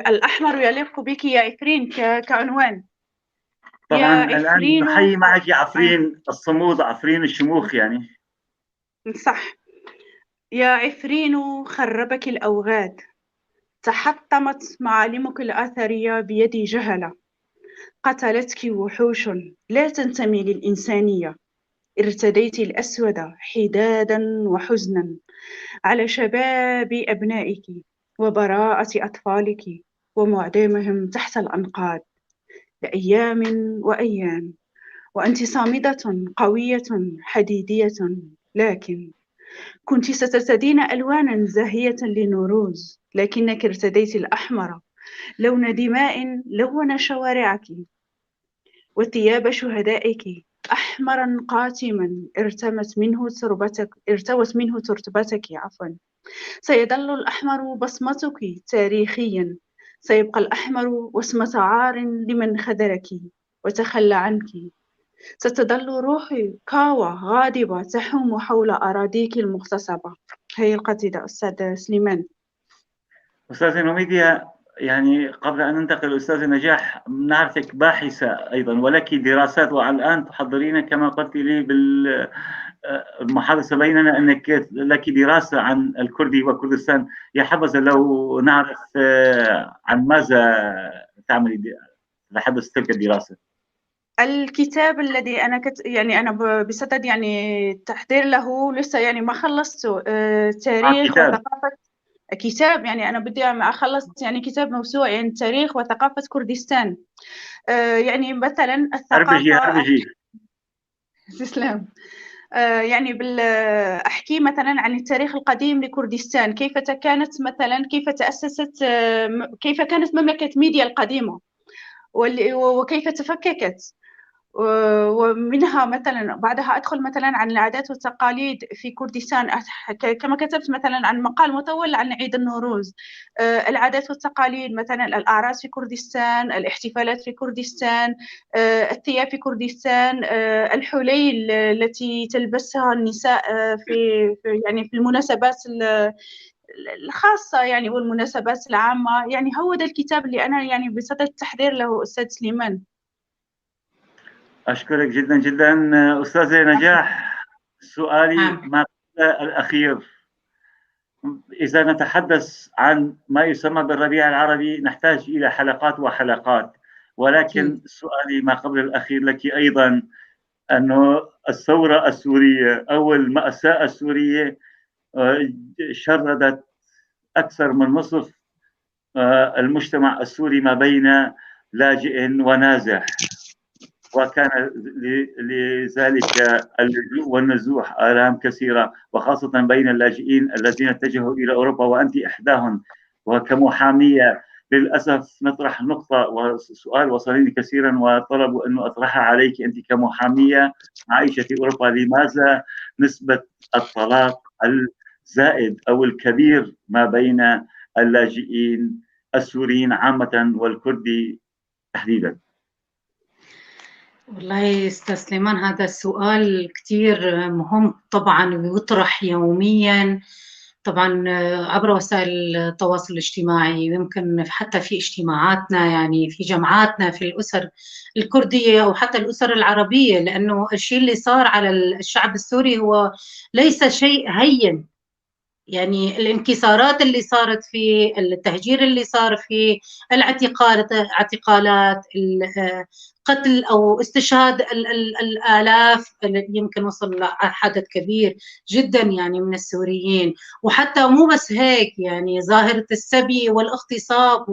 الأحمر يليق بك يا عفرين كعنوان. طبعا الآن نحيي معك يا عفرين الصمود، عفرين الشموخ يعني. صح. يا عفرين خربك الأوغاد، تحطمت معالمك الأثرية بيد جهلة، قتلتك وحوش لا تنتمي للإنسانية، ارتديت الأسود حدادا وحزنا على شباب أبنائك وبراءة أطفالك ومعدمهم تحت الأنقاض لأيام وأيام، وأنت صامدة قوية حديدية، لكن كنت سترتدين ألوانا زاهية لنوروز، لكنك ارتديت الأحمر لون دماء لون شوارعك وثياب شهدائك أحمرا قاتما ارتوت منه تربتك عفوا. سيظل الأحمر بصمتك تاريخيا، سيبقى الأحمر وسمة عار لمن خذلك وتخلى عنك. ستظل روحي كاوة غاضبة تحوم حول أراضيك المغتصبة. هي القصيدة أستاذ سليمان. أستاذة نوميديا، يعني قبل أن ننتقل أستاذة نجاح، نعرفك باحثة أيضا ولك دراسات، والآن تحضرين كما قلت لي بالمحادثة بيننا أنك لك دراسة عن الكردي وكردستان. يا حبذا لو نعرف عن ماذا تعملي لحدث تلك الدراسة. الكتاب الذي أنا يعني أنا بصدد يعني التحضير له، لسه يعني ما خلصته. تاريخ وثقافة كتاب، يعني أنا بدي أخلص يعني كتاب موسوعي يعني تاريخ وثقافة كردستان. يعني مثلا الثقافة أربجي. تسلم. يعني أحكي مثلا عن التاريخ القديم لكردستان، كيف كانت مثلا، كيف تأسست، كيف كانت مملكة ميديا القديمة وكيف تفككت، ومنها مثلا بعدها أدخل مثلا عن العادات والتقاليد في كردستان، كما كتبت مثلا عن مقال مطول عن عيد النوروز، العادات والتقاليد مثلا الأعراس في كردستان، الاحتفالات في كردستان، الثياب في كردستان، الحلي التي تلبسها النساء في يعني في المناسبات الخاصة يعني والمناسبات العامة. يعني هو ده الكتاب اللي أنا يعني بصدد التحضير له أستاذ سليمان. أشكرك جدا جدا أستاذة نجاح. سؤالي ما قبل الأخير، إذا نتحدث عن ما يسمى بالربيع العربي نحتاج إلى حلقات وحلقات، ولكن سؤالي ما قبل الأخير لك أيضا، أنه الثورة السورية أو المأساة السورية شردت أكثر من نصف المجتمع السوري ما بين لاجئ ونازح، وكان لذلك اللجوء والنزوح آلام كثيرة، وخاصة بين اللاجئين الذين اتجهوا إلى أوروبا وأنت إحداهم. وكمحامية للأسف نطرح نقطة وسؤال وصلني كثيرا وطلبوا أنه أطرحها عليك أنت كمحامية عايشة في أوروبا، لماذا نسبة الطلاق الزائد أو الكبير ما بين اللاجئين السوريين عامة والكردي تحديدا؟ والله أستاذ سليمان، هذا السؤال كثير مهم طبعا ويطرح يوميا طبعا عبر وسائل التواصل الاجتماعي، ويمكن حتى في اجتماعاتنا، يعني في جمعاتنا في الأسر الكردية أو حتى الأسر العربية، لأنه الشيء اللي صار على الشعب السوري هو ليس شيء هين. يعني الانكسارات اللي صارت فيه، التهجير اللي صار فيه، الاعتقالات، قتل أو استشهاد الآلاف، يمكن وصل لحدد كبير جدا يعني من السوريين. وحتى مو بس هيك، يعني ظاهرة السبي والاغتصاب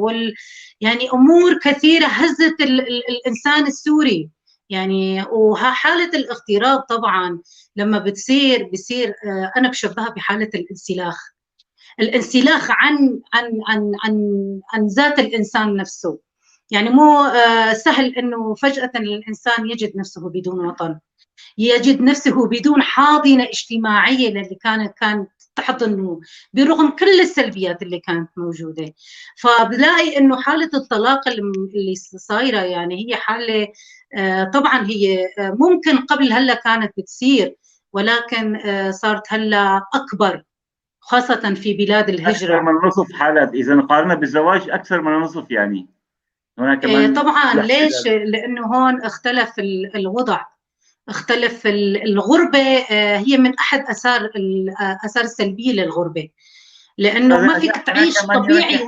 يعني أمور كثيرة هزت الإنسان السوري. يعني وحالة الاغتراب طبعا لما بتصير بصير أنا بشبهها بحالة الانسلاخ، الانسلاخ عن عن عن عن عن ذات الإنسان نفسه. يعني مو سهل إنه فجأة الإنسان يجد نفسه بدون وطن، يجد نفسه بدون حاضنة اجتماعية اللي كانت تحضنه برغم كل السلبيات اللي كانت موجودة. فبلاقي إنه حالة الطلاق اللي صايرة يعني هي حالة طبعا هي ممكن قبل هلا كانت بتصير، ولكن صارت هلا أكبر، خاصة في بلاد الهجرة. أكثر من نصف حالات إذا قارنا بالزواج، أكثر من نصف يعني هناك من طبعا. ليش؟ لأنه هون اختلف الوضع، اختلف الغربة، هي من أحد آثار الآثار السلبية للغربة، لأنه ما فيك تعيش طبيعي.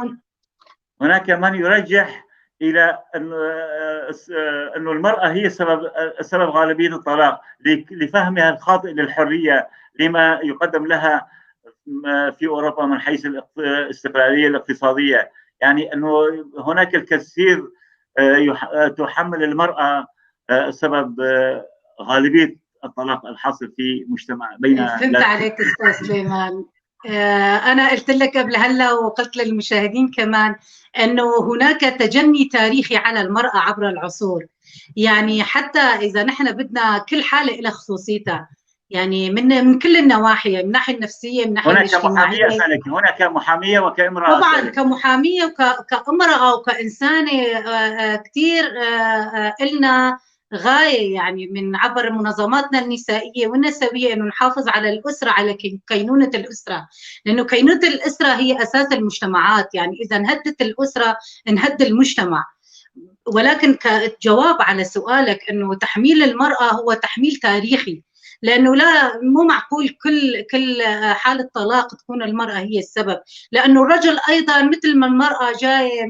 هناك من يرجح إلى أن المرأة هي سبب غالبية الطلاق لفهمها الخاطئ للحرية، لما يقدم لها في أوروبا من حيث الاستقلالية الاقتصادية. يعني أنه هناك الكثير تحمل المرأة سبب غالبية الطلاق الحاصل في مجتمع بين. فهمت عليك أستاذ سليمان. أنا قلت لك قبل هلا وقلت للمشاهدين كمان أنه هناك تجني تاريخي على المرأة عبر العصور. يعني حتى إذا نحن بدنا كل حالة لها خصوصيتها، يعني من كل النواحي، من الناحية النفسية، من الناحية الاجتماعية. هناك محامية وكامرأة. طبعا كمحامية وكامرأة وكإنسانة كثير إلنا غاية يعني من عبر منظماتنا النسائية والنسوية إنه نحافظ على الأسرة، على كينونة الأسرة، لأنه كينونة الأسرة هي أساس المجتمعات. يعني إذا انهدت الأسرة انهد المجتمع. ولكن كجواب على سؤالك إنه تحميل المرأة هو تحميل تاريخي، لأنه لا مو معقول كل حالة طلاق تكون المرأة هي السبب، لأنه الرجل أيضا مثل ما المرأة جاية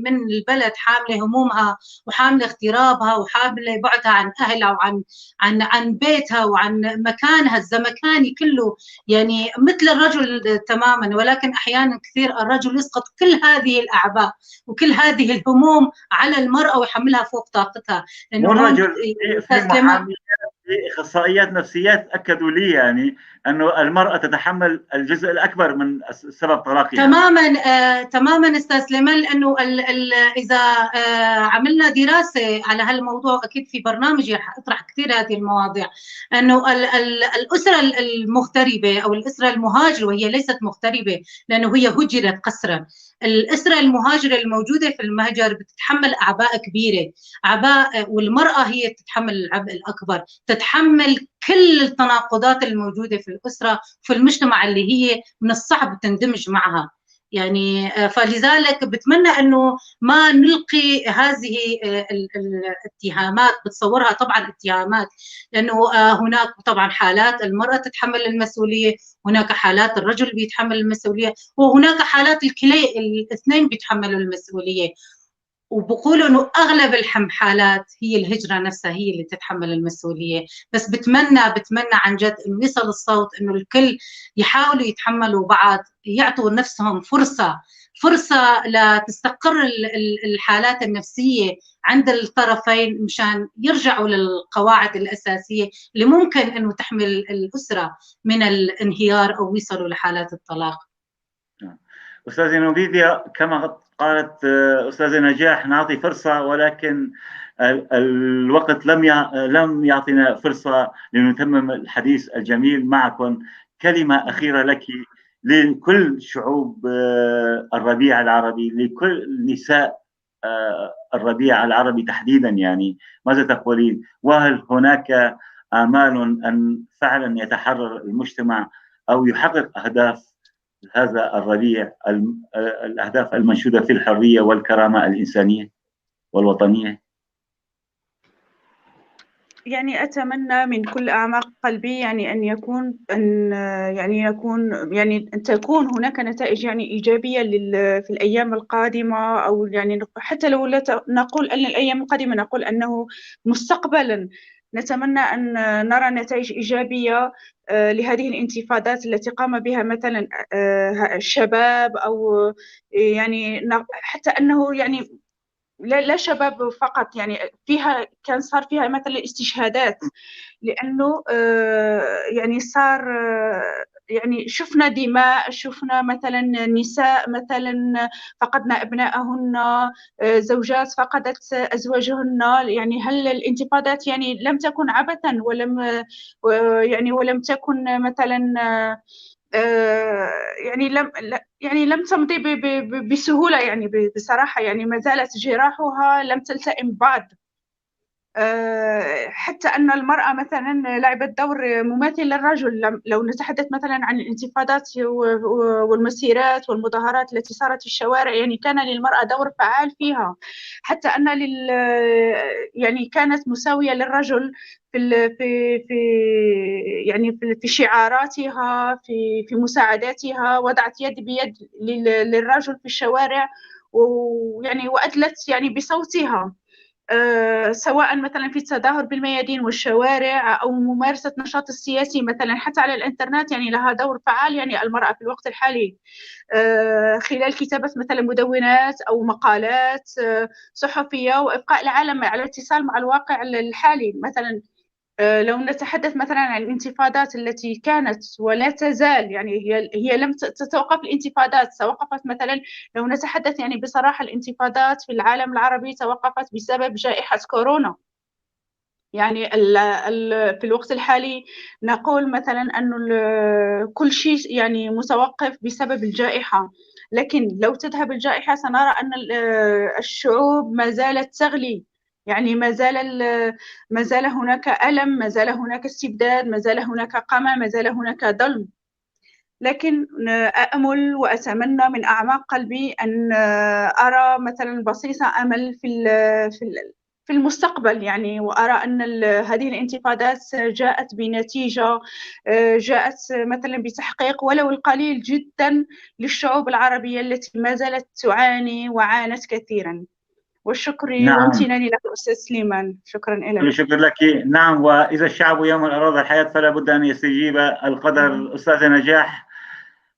من البلد حاملة همومها وحاملة اغترابها وحاملة بعدها عن أهلها وعن عن عن بيتها وعن مكانها الزمكاني كله، يعني مثل الرجل تماما. ولكن أحيانا كثير الرجل يسقط كل هذه الأعباء وكل هذه الهموم على المرأة ويحملها فوق طاقتها. لأنه الرجل في اخصائيات نفسيات اكدوا لي يعني انه المراة تتحمل الجزء الاكبر من سبب طلاقها. تماما تماما استاذ سليمان، لانه اذا عملنا دراسة على هالموضوع، اكيد في برنامجي رح اطرح كثير هذه المواضيع، انه الاسرة المغتربه او الاسرة المهاجره، وهي ليست مغتربه لانه هي هجرت قسرا، الاسرة المهاجره الموجودة في المهجر بتتحمل اعباء كبيرة، اعباء، والمراة هي تتحمل العبء الاكبر، تتحمل كل التناقضات الموجودة في الأسرة في المجتمع اللي هي من الصعب تندمج معها. يعني فلذلك بتمنى أنه ما نلقي هذه الاتهامات، بتصورها طبعا اتهامات، لأنه هناك طبعا حالات المرأة تتحمل المسؤولية، هناك حالات الرجل بيتحمل المسؤولية، وهناك حالات الكلي الاثنين بيتحملوا المسؤولية. وبقولوا انه اغلب الحالات هي الهجرة نفسها هي اللي تتحمل المسؤولية. بس بتمنى عن جد انه يصل الصوت، انه الكل يحاولوا يتحملوا بعض، يعطوا نفسهم فرصة لتستقر الحالات النفسية عند الطرفين، مشان يرجعوا للقواعد الاساسية اللي ممكن انه تحمل الاسرة من الانهيار او يصلوا لحالات الطلاق. أستاذة نوفيديا، كما قالت أستاذة نجاح نعطي فرصة، ولكن الوقت لم يعطينا فرصة لنتمم الحديث الجميل معكم. كلمة أخيرة لك لكل شعوب الربيع العربي، لكل نساء الربيع العربي تحديدا، يعني ماذا تقولين؟ وهل هناك آمال أن فعلا يتحرر المجتمع أو يحقق أهداف هذا الربيع، الأهداف المنشودة في الحرية والكرامة الإنسانية والوطنية؟ يعني أتمنى من كل أعماق قلبي يعني أن يكون أن يعني يكون يعني أن تكون هناك نتائج يعني إيجابية في الأيام القادمة، أو يعني حتى لو لا نقول أن الأيام القادمة، نقول أنه مستقبلا نتمنى أن نرى نتائج إيجابية لهذه الانتفاضات التي قام بها مثلا الشباب، أو يعني حتى أنه يعني لا شباب فقط، يعني فيها كان صار فيها مثلا استشهادات، لأنه يعني صار يعني شفنا دماء، شفنا مثلا نساء مثلا فقدنا أبنائهن، زوجات فقدت أزواجهن. يعني هل الانتفاضات يعني لم تكن عبثا، ولم يعني ولم تكن مثلا يعني لم يعني لم تمضي بسهولة، يعني بصراحة يعني ما زالت جراحها لم تلتئم بعد. حتى أن المرأة مثلا لعبت دور مماثل للرجل. لو نتحدث مثلا عن الانتفاضات والمسيرات والمظاهرات التي صارت في الشوارع، يعني كان للمرأة دور فعال فيها، حتى أن يعني كانت مساوية للرجل في في في يعني في شعاراتها، في مساعداتها، وضعت يد بيد للرجل في الشوارع، ويعني وأدلت يعني بصوتها، سواء مثلا في التظاهر بالميادين والشوارع أو ممارسة نشاط السياسي مثلا حتى على الإنترنت، يعني لها دور فعال يعني المرأة في الوقت الحالي، خلال كتابة مثلا مدونات أو مقالات صحفية، وإبقاء العالم على اتصال مع الواقع الحالي. مثلا لو نتحدث مثلا عن الانتفاضات التي كانت ولا تزال، يعني هي لم تتوقف الانتفاضات، توقفت مثلا لو نتحدث يعني بصراحة الانتفاضات في العالم العربي توقفت بسبب جائحة كورونا. يعني في الوقت الحالي نقول مثلا أن كل شيء يعني متوقف بسبب الجائحة، لكن لو تذهب الجائحة سنرى أن الشعوب ما زالت تغلي، يعني ما زال هناك ألم، ما زال هناك استبداد، ما زال هناك قمع، ما زال هناك ظلم. لكن أأمل وأتمنى من أعماق قلبي أن أرى مثلا بصيص أمل في المستقبل، يعني وأرى أن هذه الانتفاضات جاءت بنتيجة، جاءت مثلا بتحقيق ولو القليل جدا للشعوب العربية التي ما زالت تعاني وعانت كثيرا. والشكر نعم. وامتناني لك أستاذ سليمان، شكرا لك. شكرا لك. نعم، وإذا الشعب يوما أراد الحياة فلا بد أن يستجيب القدر. أستاذة نجاح،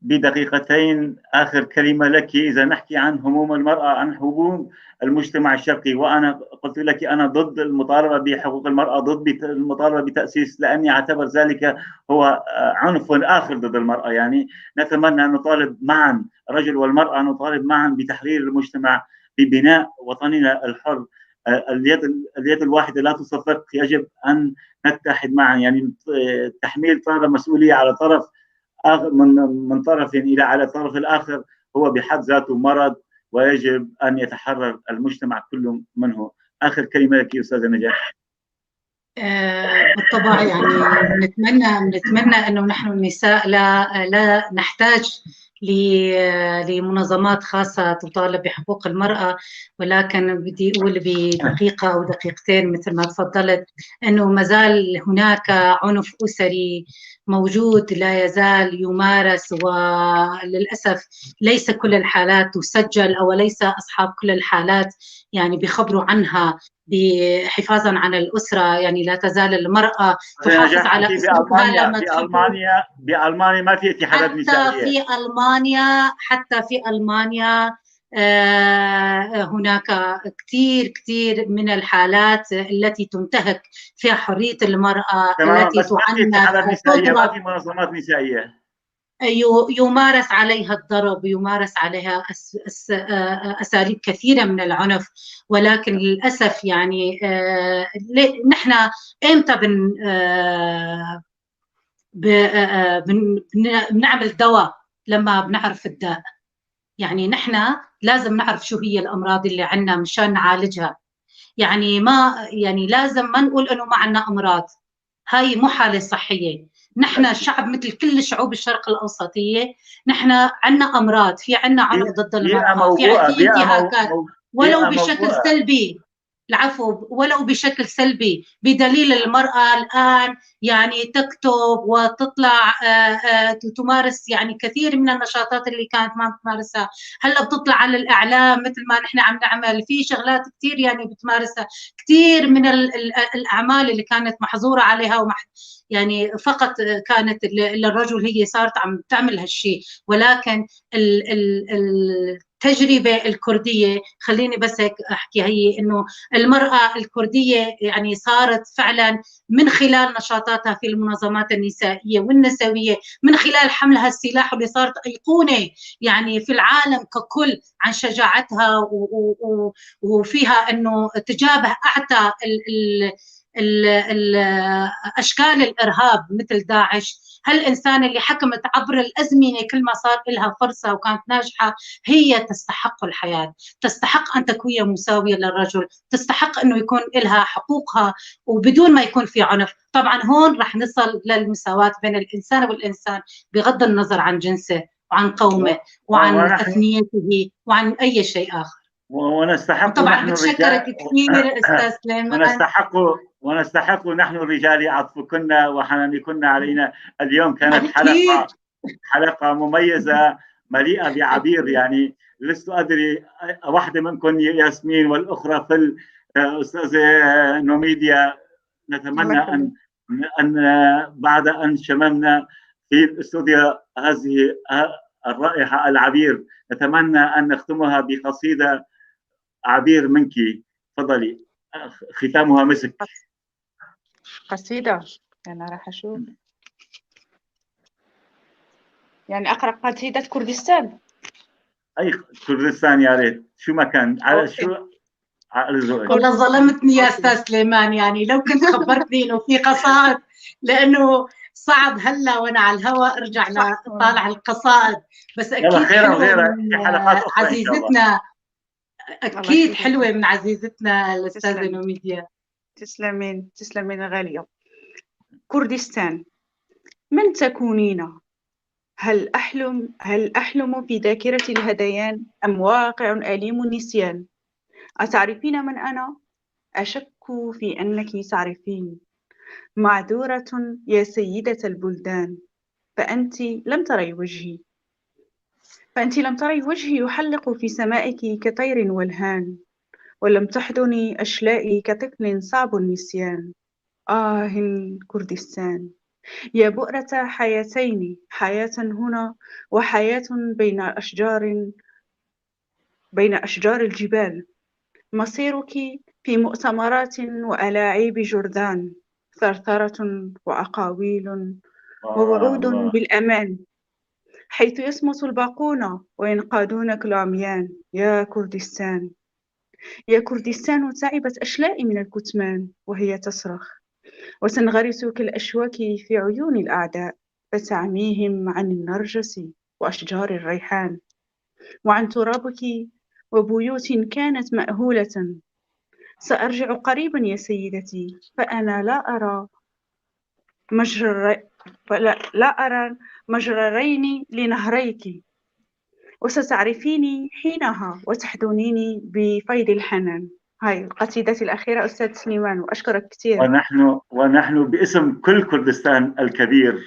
بدقيقتين آخر كلمة لك. إذا نحكي عن هموم المرأة، عن هموم المجتمع الشرقي، وأنا قلت لك أنا ضد المطالبة بحقوق المرأة، ضد المطالبة بتأسيس، لأني أعتبر ذلك هو عنف آخر ضد المرأة. يعني نتمنى أن نطالب معا، الرجل والمرأة، نطالب معا بتحرير المجتمع، ببناء وطننا الحر. اليد الواحدة لا تصفق، يجب أن نتحد معا. يعني تحميل طرف مسؤولية على طرف من طرف إلى على الطرف الآخر هو بحد ذاته مرض، ويجب أن يتحرر المجتمع كله منه. آخر كلمة لك أستاذة نجاح. بالطبع يعني نتمنى أنه نحن النساء لا نحتاج لمنظمات خاصة تطالب بحقوق المرأة، ولكن بدي أقول بدقيقة أو دقيقتين مثل ما تفضلت أنه ما زال هناك عنف أسري موجود لا يزال يمارس، وللأسف ليس كل الحالات تسجل أو ليس أصحاب كل الحالات يعني بيخبروا عنها حفاظا على الأسرة. يعني لا تزال المرأة تحافظ على أسرتها لما بألمانيا ما في اتحادات نسائية. حتى في ألمانيا هناك كثير كثير من الحالات التي تنتهك فيها حرية المرأة، التي تعنف، ما في منظمات نسائية. يمارس عليها الضرب، يمارس عليها أساليب كثيرة من العنف، ولكن للأسف يعني نحن إمتى بنعمل دواء؟ لما بنعرف الداء. يعني نحن لازم نعرف شو هي الأمراض اللي عندنا مشان نعالجها. يعني ما يعني لازم ما نقول إنه ما عندنا أمراض، هاي مو حالة صحية. نحن شعب مثل كل شعوب الشرق الأوسطية، نحن عندنا أمراض، في عندنا عنف ضد المرأة، في انتهاكات ولو بشكل سلبي، العفو، ولو بشكل سلبي، بدليل المرأة الآن يعني تكتب وتطلع تمارس يعني كثير من النشاطات اللي كانت ما بتمارسها، هلا بتطلع على الإعلام مثل ما نحن عم نعمل، في شغلات كثير يعني بتمارسها، كثير من الأعمال اللي كانت محظورة عليها يعني فقط كانت للرجل، هي صارت عم تعمل هالشيء. ولكن التجربة الكردية، خليني بس هيك أحكي، هي إنه المرأة الكردية يعني صارت فعلا من خلال نشاطاتها في المنظمات النسائية والنسوية، من خلال حملها السلاح واللي صارت أيقونة يعني في العالم ككل عن شجاعتها وفيها إنه تجابه أعتى أشكال الإرهاب مثل داعش. هالإنسان اللي حكمت عبر الأزمنة كل ما صار لها فرصة وكانت ناجحة، هي تستحق الحياة، تستحق أن تكون مساوية للرجل، تستحق أنه يكون لها حقوقها وبدون ما يكون في عنف. طبعا هون رح نصل للمساواة بين الإنسان والإنسان بغض النظر عن جنسه وعن قومه وعن أثنيته وعن أي شيء آخر. ونستحق طبعا بتشكرك كثير استاذ سليمان، ونستحق نحن الرجال عطفكن وحنانكن علينا. اليوم كانت حلقة مميزة مليئة بعبير، يعني لست ادري واحدة منكم ياسمين والاخرى في الاستاذة نوميديا. نتمنى ان بعد ان شممنا في الاستوديو هذه الرائحة العبير، نتمنى ان نختمها بقصيدة عبير منك. تفضلي، ختامها مسك. قصيدة أنا راح أشوف، يعني أقرأ قصيدة كردستان. أي كردستان يا ريت، شو ما كان على شو على ذوقك. والله ظلمتني يا أستاذ سليمان، يعني لو كنت خبرتني إنه في قصائد، لأنه صعب هلا وأنا على الهواء أرجع لطالع القصائد، بس أكيد حلوة من عزيزتنا، أكيد حلوة من عزيزتنا الأستاذة نوميديا. تسلمين تسلمين غالية. كردستان، من تكونين؟ هل أحلم في ذاكرة الهذيان أم واقع أليم النسيان؟ أتعرفين من أنا؟ أشك في أنك تعرفين. معذورة يا سيدة البلدان، فأنت لم تري وجهي، يحلق في سمائك كطير ولهان، ولم تحضني أشلائي كطفل صعب النسيان. آه كردستان، يا بؤرة حياتين، حياة هنا وحياة بين أشجار الجبال. مصيرك في مؤتمرات وألاعيب جردان، ثرثرة وأقاويل ووعود بالأمان، حيث يصمت الباقون وينقادون كالعميان. يا كردستان، يا كردستان، تعبت أشلائي من الكتمان وهي تصرخ وتنغرس كالأشواك في عيون الأعداء، فتعميهم عن النرجس وأشجار الريحان، وعن ترابك وبيوت كانت مأهولة. سأرجع قريبا يا سيدتي، فأنا لا أرى مجررين لنهريك، وستعرفيني حينها وتحضنيني بفيض الحنان. هاي القصيدة الأخيرة أستاذ سليمان، وأشكرك كثير. ونحن باسم كل كردستان الكبير،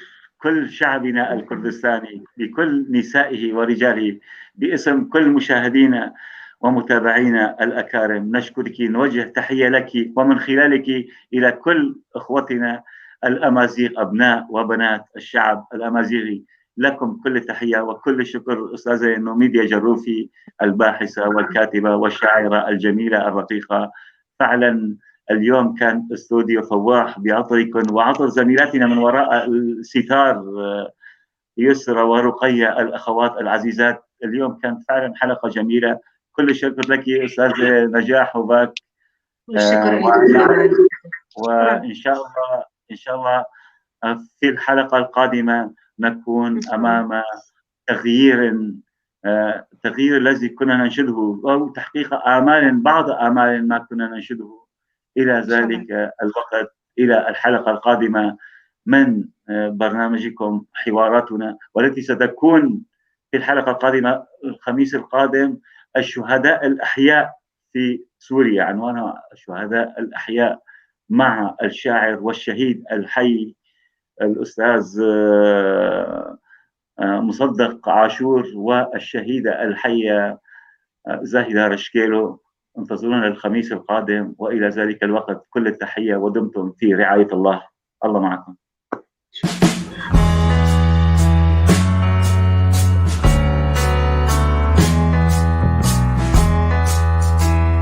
كل شعبنا الكردستاني بكل نسائه ورجاله، باسم كل مشاهدينا ومتابعينا الأكارم، نشكرك، نوجه تحية لك ومن خلالك إلى كل إخوتنا الأمازيغ، أبناء وبنات الشعب الأمازيغي. لكم كل التحية وكل الشكر أستاذة نوميديا جروفي، الباحثة والكاتبة والشاعرة الجميلة الرقيقة. فعلا اليوم كان استوديو فواح بعطركم وعطر زميلاتنا من وراء الستار، يسرى ورقية الأخوات العزيزات. اليوم كانت فعلا حلقة جميلة. كل الشكر لك أستاذة نجاح وباك. والشكر لك. وإن شاء الله إن شاء الله في الحلقة القادمة نكون أمام تغيير، التغيير الذي كنا ننشده أو تحقيق آمال، بعض آمال ما كنا ننشده. إلى ذلك الوقت، إلى الحلقة القادمة من برنامجكم حواراتنا، والتي ستكون في الحلقة القادمة الخميس القادم، الشهداء الأحياء في سوريا، عنوانها الشهداء الأحياء، مع الشاعر والشهيد الحي الأستاذ مصدق عاشور والشهيدة الحية زاهدة رشكيلو. انتظرونا الخميس القادم، وإلى ذلك الوقت كل التحية ودمتم في رعاية الله. الله معكم.